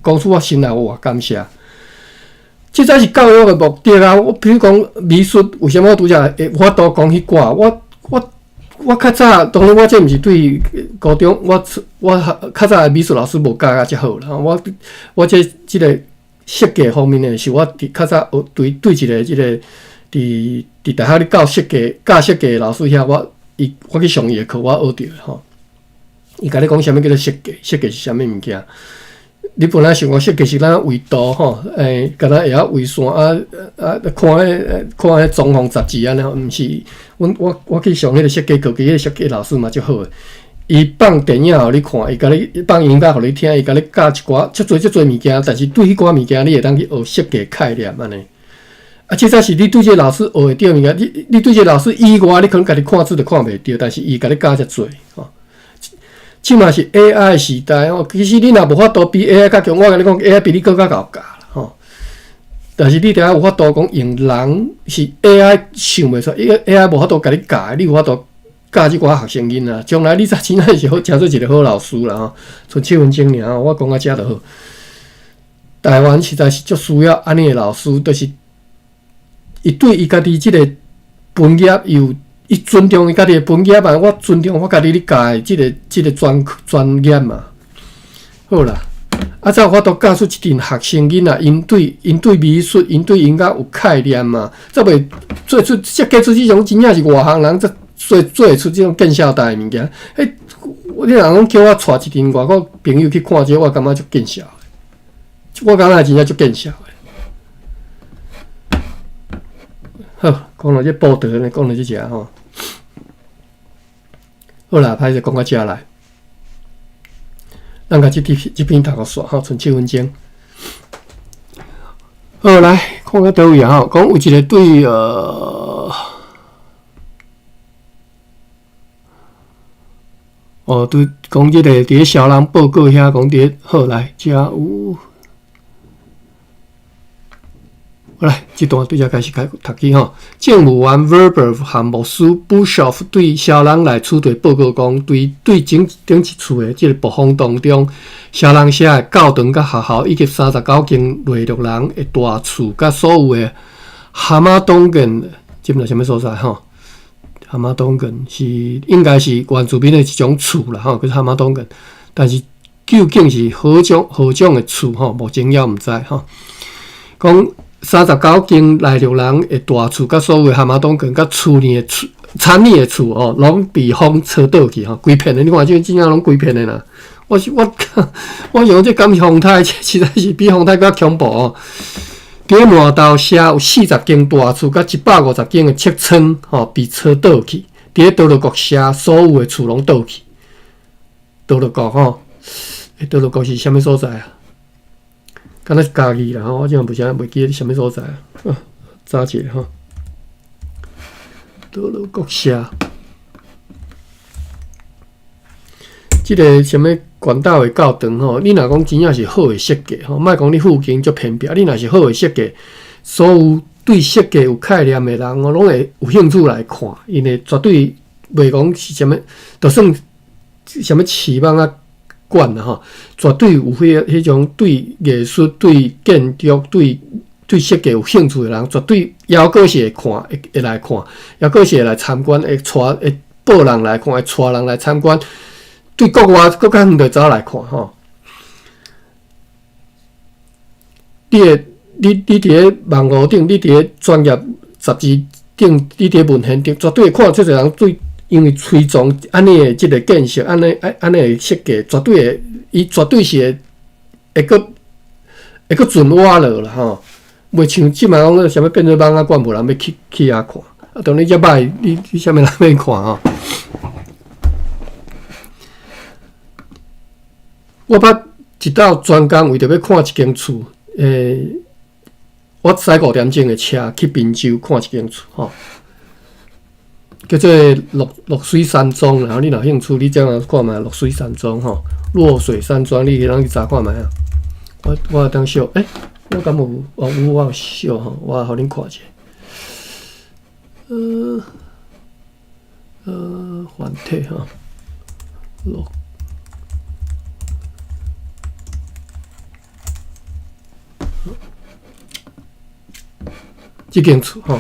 A: 講出我心內有偌感謝。這才是教育的目的啊！我比如講美術，為啥物我拄才會有法度講彼寡？我我我較早，當然我這毋是對高中，我我較早的美術老師無教甲遮好啦。我我這這个設計方面的是我佇較早學對對一个這个佇佇大學咧教設計教設計的老師遐，我伊我去上伊的課，我學著的吼。伊共你講啥物叫做設計？設計是啥物物件？你本來想講設計是咱畫圖吼，欸，敢若會曉畫線啊啊，看彼看彼裝潢雜誌按呢吼，毋是。阮我我去上彼个設計課，其實彼個設計老師嘛足好的。伊放電影予你看，伊共你放音樂予你聽，伊共你教一寡足濟足濟物件，但是對彼寡物件，你會當去學設計概念按呢。啊，這才是你對這个老師學會著物件。你你對這个老師以外，你可能家己看書都看袂著，但是伊共你教遮濟吼。這馬是 AI 時代哦，其實你若無法度比 AI 較強，我共你講 AI 比你閣較𠢕教啦吼。但是你著愛有法度講用人是 AI 想袂出來，AI 無法度共你教的，你有法度教這寡學生囡仔。將來你才真正是好，成做一個好老師啦吼。賰7分鐘爾，我講到遮就好。台灣實在是足需要按呢的老師，就是伊對伊家己這个本業有。伊尊重伊家己的本業嘛，我尊重我家己咧教的這个這个專專業嘛。好啦，啊，才有法度教出一陣學生囡仔，𪜶對𪜶對美術、𪜶對音樂有概念嘛，才袂做出設計出這種真正是外行人才做做會出這種見笑大的物件。彼你若講叫我帶一陣外國朋友去看這個，我感覺足見笑的。我感覺真正足見笑的。好，講到這報道呢，講到這遮吼。好啦，歹勢講到遮來，咱共這篇讀予煞吼，賰7分鐘。好，來看到佗位啊吼，講有一個對哦，對，講這個佇咧小人報告遐講佇咧好來，遮有。好來，這段對遮開始開讀起吼。政務員 Verber 和牧師 Bushoff 對小人來取地報告講，對對頂頂一次的這個暴風當中，小人社的教堂佮學校以及39間內陸人的大厝佮所有的蛤蟆東根，這毋知啥物所在吼？蛤蟆東根是應該是原住民的一種厝啦吼，叫做蛤蟆東根，但是究竟是何種何種的厝吼？目前猶毋知吼。講39間內陸人的大厝，佮所有的蛤蟆東根，佮厝裡的厝、田裡的厝哦，攏被風吹倒去吼，規片的。你看這真正攏規片的啦。我是我，我想這敢是風颱，實在是比風颱閣較恐怖哦。佇咧滿豆社有40間大厝，佮150間的尺窗吼被吹倒去。佇咧多樂國社，所有的厝攏倒去。多樂國吼，欸，多樂國是啥物所在啊？敢若是嘉義啦吼，我這樣袂啥袂記得啥物所在啊。啊，查一下吼。多樂國社，這個啥物管道的教堂吼，你若講真正是好的設計吼，莫講你附近足偏僻，你若是好的設計，所有對設計有概念的人，我攏會有興趣來看，因為絕對袂講是啥物，就算啥物市網仔館啦吼，絕對有彼彼種對藝術、對建築、對對設計有興趣的人，絕對猶閣是會看，會會來看，猶閣是會來參觀，會帶會報人來看，會帶人來參觀，對國外閣較遠就走來看吼。你會你你佇咧網路頂，你佇咧專業雜誌頂，你佇咧文獻頂，絕對會看足濟人對。因為推崇按呢的這個建設，按呢按按呢的設計，絕對會，伊絕對是會會閣會閣盡挖落啦吼。袂像這擺講啥物變做蠓仔館，無人欲去去遐看。啊，當你遮歹，你你啥物人欲看吼？我捌一道專工為著欲看一間厝，我駛5點鐘的車去賓州看一間厝吼。叫做洛洛水山莊，然後你若興趣，你這樣看覓洛水山莊吼，洛水山莊，你通去查看覓啊？我我當小，欸，我敢有？哦，有我有小吼，我予恁看者。繁體吼，洛。這間厝吼，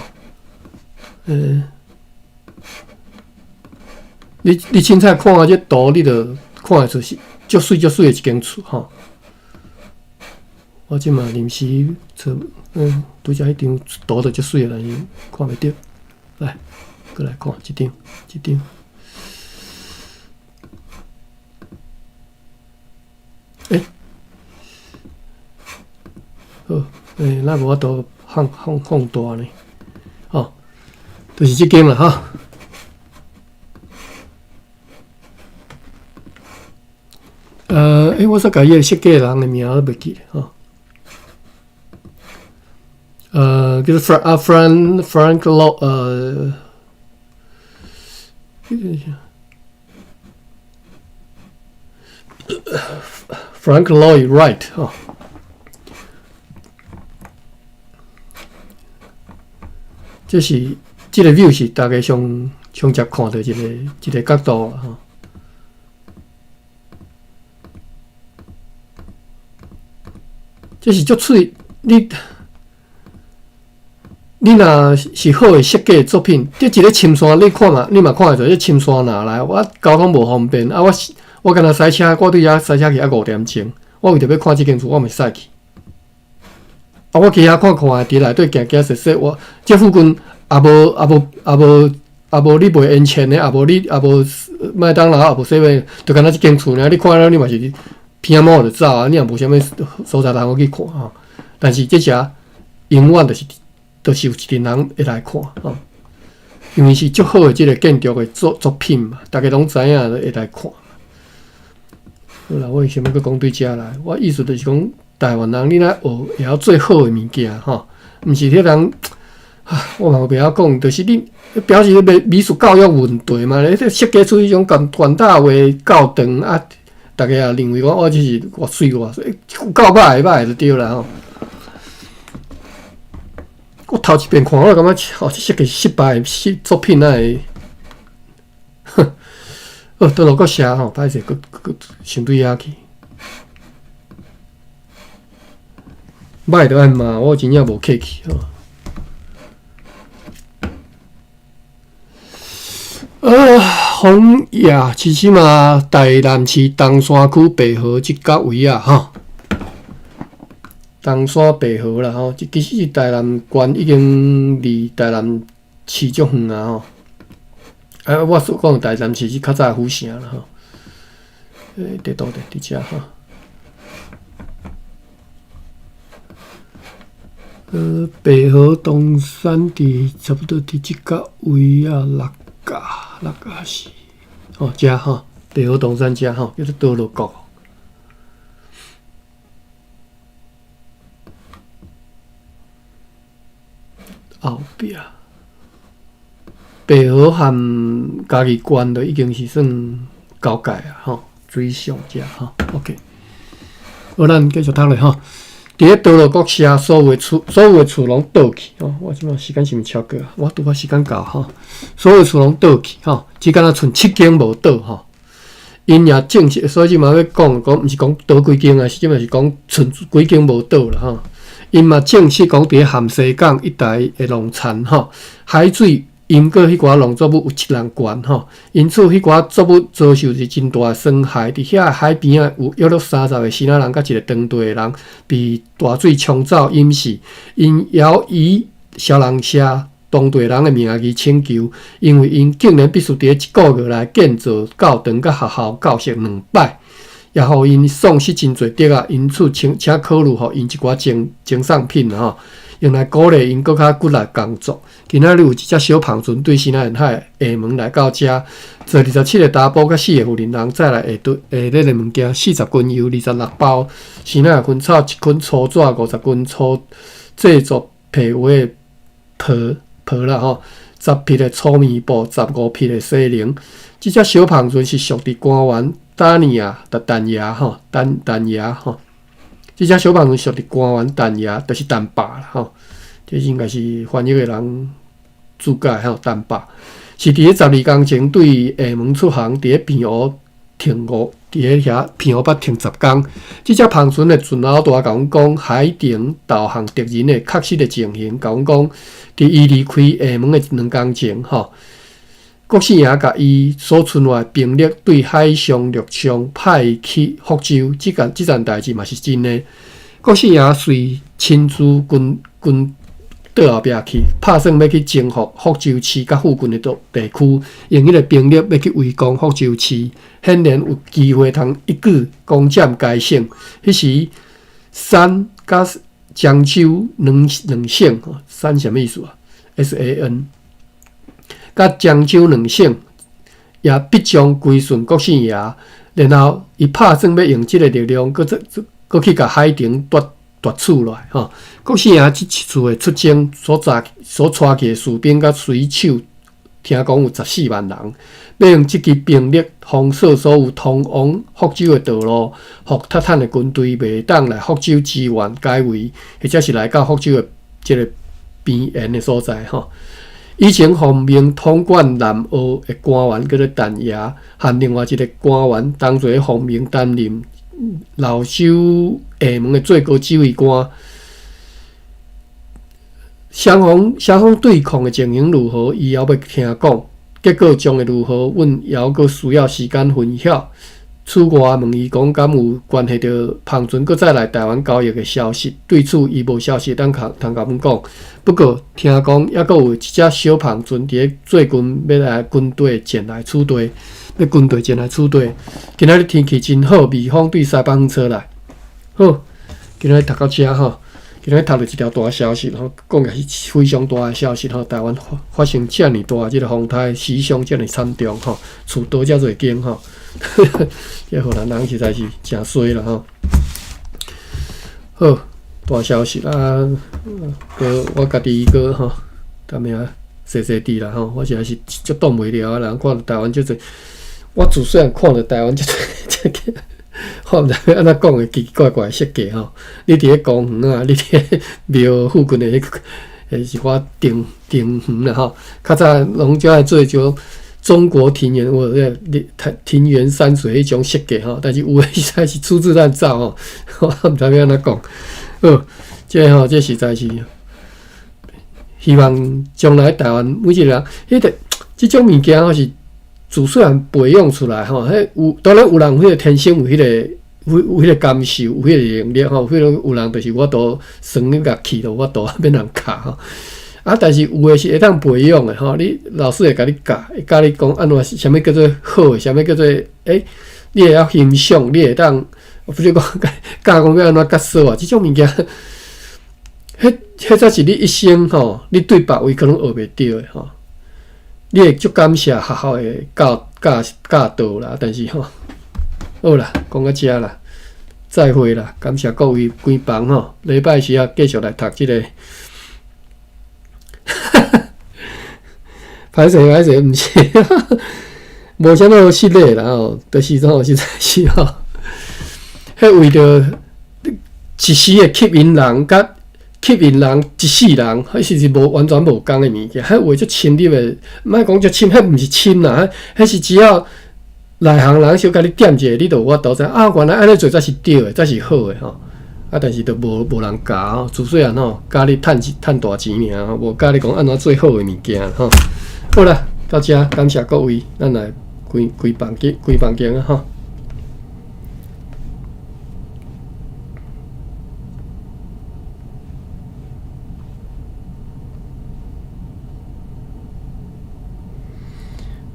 A: 你你凊彩看這圖，你就看會出是足媠足媠的一間厝吼。我這馬臨時找，拄才彼張圖就足媠的，但是看袂著。來，閣來看這張，這張。欸，好，欸，那無法度放放放大呢？吼，就是這間啦，吼。欸，我煞共伊个設計人的名都袂記咧，吼。叫做 Frank 啊，Frank Frank Lo，Frank Lloyd Wright 吼。這是這個 view 是大家上上捷看著一個一個角度啦，吼。這是足媠，你你若是好的設計作品，佇一个深山，你看嘛，你嘛看會著，這深山哪來？我交通無方便啊！我我敢若駛車，我對遐駛車去愛5點鐘，我為著欲看這間厝，我嘛是駛去。啊，我去遐看看，佇內底行行踅踅，我這附近也無也無也無啊無你袂用錢的，啊無你啊無麥當勞，啊無啥物，就敢若這間厝爾，你看了你嘛是偏毛就走啊，你也無啥物所在通好去看吼。但是這遮永遠就是有一群人會來看吼，因為是足好的這個建築的作品嘛，逐家攏知影會來看。好啦，我為啥物閣講對遮來？我意思就是講，台灣人你若學會曉做好的物件吼，毋是彼人，啊，我嘛袂曉講，就是你表示美術教育問題嘛，你設計出彼種共傳達話教堂啊，逐家也認為講哦，這是偌媠偌媠，有夠歹歹就對啦吼。我頭一遍看，我感覺哦，這設計失敗失作品哪會？哼，哦，倒落閣寫吼，歹勢，閣閣先對遐去。歹就愛罵，我真正無客氣吼。豐野其實嘛，台南市東山區白河這角位啊，吼。東山白河啦，吼，這其實是台南縣已經離台南市足遠啊，吼。啊，我所講台南市是較早府城啦，吼。欸，佇佗咧？佇遮吼。白河東山佇差不多佇這角位啊，六甲六甲是，哦，遮吼，白河東山遮吼，叫做多樂國。後壁，白河和嘉義縣就已經是算交界啊，吼，水上遮吼，OK。好，咱繼續讀落吼。佇咧多樂國社，所有的厝攏倒去吼。我這擺時間是毋是超過啊？我拄仔時間到吼，所有厝攏倒去吼，只敢若賰七間無倒吼。𪜶也正式，所以這擺欲講講，毋是講倒幾間啊，是這擺是講賰幾間無倒啦吼。𪜶嘛證實講，佇咧咸西港一帶的農田吼，海水淹過彼寡農作物有一人懸吼，因此彼寡作物遭受是真大的損害。佇遐海邊仔有約略30個支那人佮一個當地的人被大水沖走淹死，𪜶猶以蕭人社當地人的名義請求，因為𪜶竟然必須佇咧一個月內建造教堂佮學校教室兩擺，也予𪜶喪失真濟竹仔，因此請請考慮予𪜶一寡贈送品吼，用來鼓勵𪜶閣較骨力工作。今仔日有一隻小帆船對西南沿海廈門來到遮，載27個查埔佮四個婦人人，載來下對下咧个物件，40斤油，26包西南薰草，一捆粗紙，50斤粗製作皮鞋的皮皮啦吼，10匹的粗棉布，15匹的西翎。這隻小帆船是屬佇官員丹尼亞的丹亞吼，丹丹亞吼。這隻小帆船屬佇官員丹亞，就是丹爸啦吼。這應該是翻譯的人注解吼，丹爸是佇咧12工前對廈門出航，佇咧平湖停五，佇咧遐平湖北停10工。這隻帆船的船老大共阮講，海程導航敵人的確實的情形，共阮講，佇伊離開廈門的2工前吼。郭姓爺共伊所存活的兵力對海上、陸上派去福州，這件代誌嘛是真的。郭姓爺隨親自軍軍倒後壁去，拍算欲去征服福州市佮附近的地區，用彼个兵力欲去圍攻福州市，顯然有機會通一舉攻佔該省。彼時，三佮漳州兩省，三啥物意思啊？SAN。佮漳州兩省也必將歸順郭姓爺，然後伊拍算欲用這个力量，閣再閣去共海澄奪奪取落來吼。郭姓爺這一次的出征所帶去的士兵佮水手，聽講有14萬人，欲用這支兵力封鎖所有通往福州的道路，予塔坦的軍隊袂當來福州支援解圍，或者是來到福州的這个邊緣的所在吼。以前奉命統管南澳的官員叫做陳爺，和另外一个官員當作奉命擔任留守廈門的最高指揮官。雙方對抗的情形如何，伊猶欲聽講。結果將會如何，阮猶閣需要時間分曉。此外問伊講，敢有關係著帆船閣再來台灣交易的消息？對此，伊無消息通通共阮講。不過聽講，猶閣有一隻小帆船佇咧最近欲來軍隊前來取代，欲軍隊前來取代。今仔日天氣真好，微風對西北風吹來。好，今仔日讀到遮吼，今仔日讀著一條大消息吼，講起來是非常大的消息吼。台灣發生遮爾大這个風颱，死傷遮爾慘重吼，厝倒遮濟間吼。這荷蘭人實在是誠衰啦吼。好，大消息啊！閣我家己閣吼，踮遐踅踅地啦吼。我實在是足擋袂牢啊！人看著台灣足濟，我自細漢看著台灣足濟，這個我毋知欲按怎講的奇奇怪怪設計吼。你佇咧公園啊，你佇咧廟附近的彼個，一寡庭庭園啦吼。較早攏總愛做種中國庭園或者庭園山水彼種設計吼，但是有的實在是粗製濫造吼，我毋知欲按怎講。好，這吼這實在是希望將來台灣每一個人，彼個這種物件吼是自細漢培養出來吼，彼有當然有人有彼個天生有彼個有彼個感受，有彼個能力吼，彼個有人就是有法度耍你共氣就有法度免人教吼。啊！但是有的是會當培養的吼，你老師會共你教，會教你講按怎，啥物叫做好，啥物叫做欸，你會曉欣賞，你會當，比如講教講欲按怎割趖啊，這種物件，彼彼才是你一生吼，你對別位可能學袂著的吼。你會足感謝學校的教教教導啦，但是吼，好啦，講到遮啦，再會啦，感謝各位關房吼，禮拜四啊繼續來讀這个。歹勢歹勢，毋是，無啥物好失禮啦吼，就是吼，實在是吼，彼為著一時的吸引人，佮吸引人一世人，彼是是無完全無仝的物件。彼話足深入的，莫講足深，彼毋是深啦，彼是只要內行人小共你點一下，你就有法度知啊，原來按呢做才是對的，才是好的吼。啊，但是都無無人教吼，自細漢吼教你趁趁大錢爾，無教你講按怎做好的物件吼。好啦，到遮感謝各位，咱來關關房間，關房間啊吼。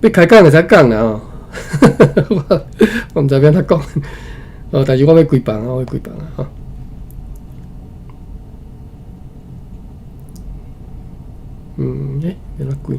A: 欲開講會使講啦吼，我我毋知欲按怎講，哦，但是我欲關房啊，我欲關房啊吼。嗯，欸，欲按怎關？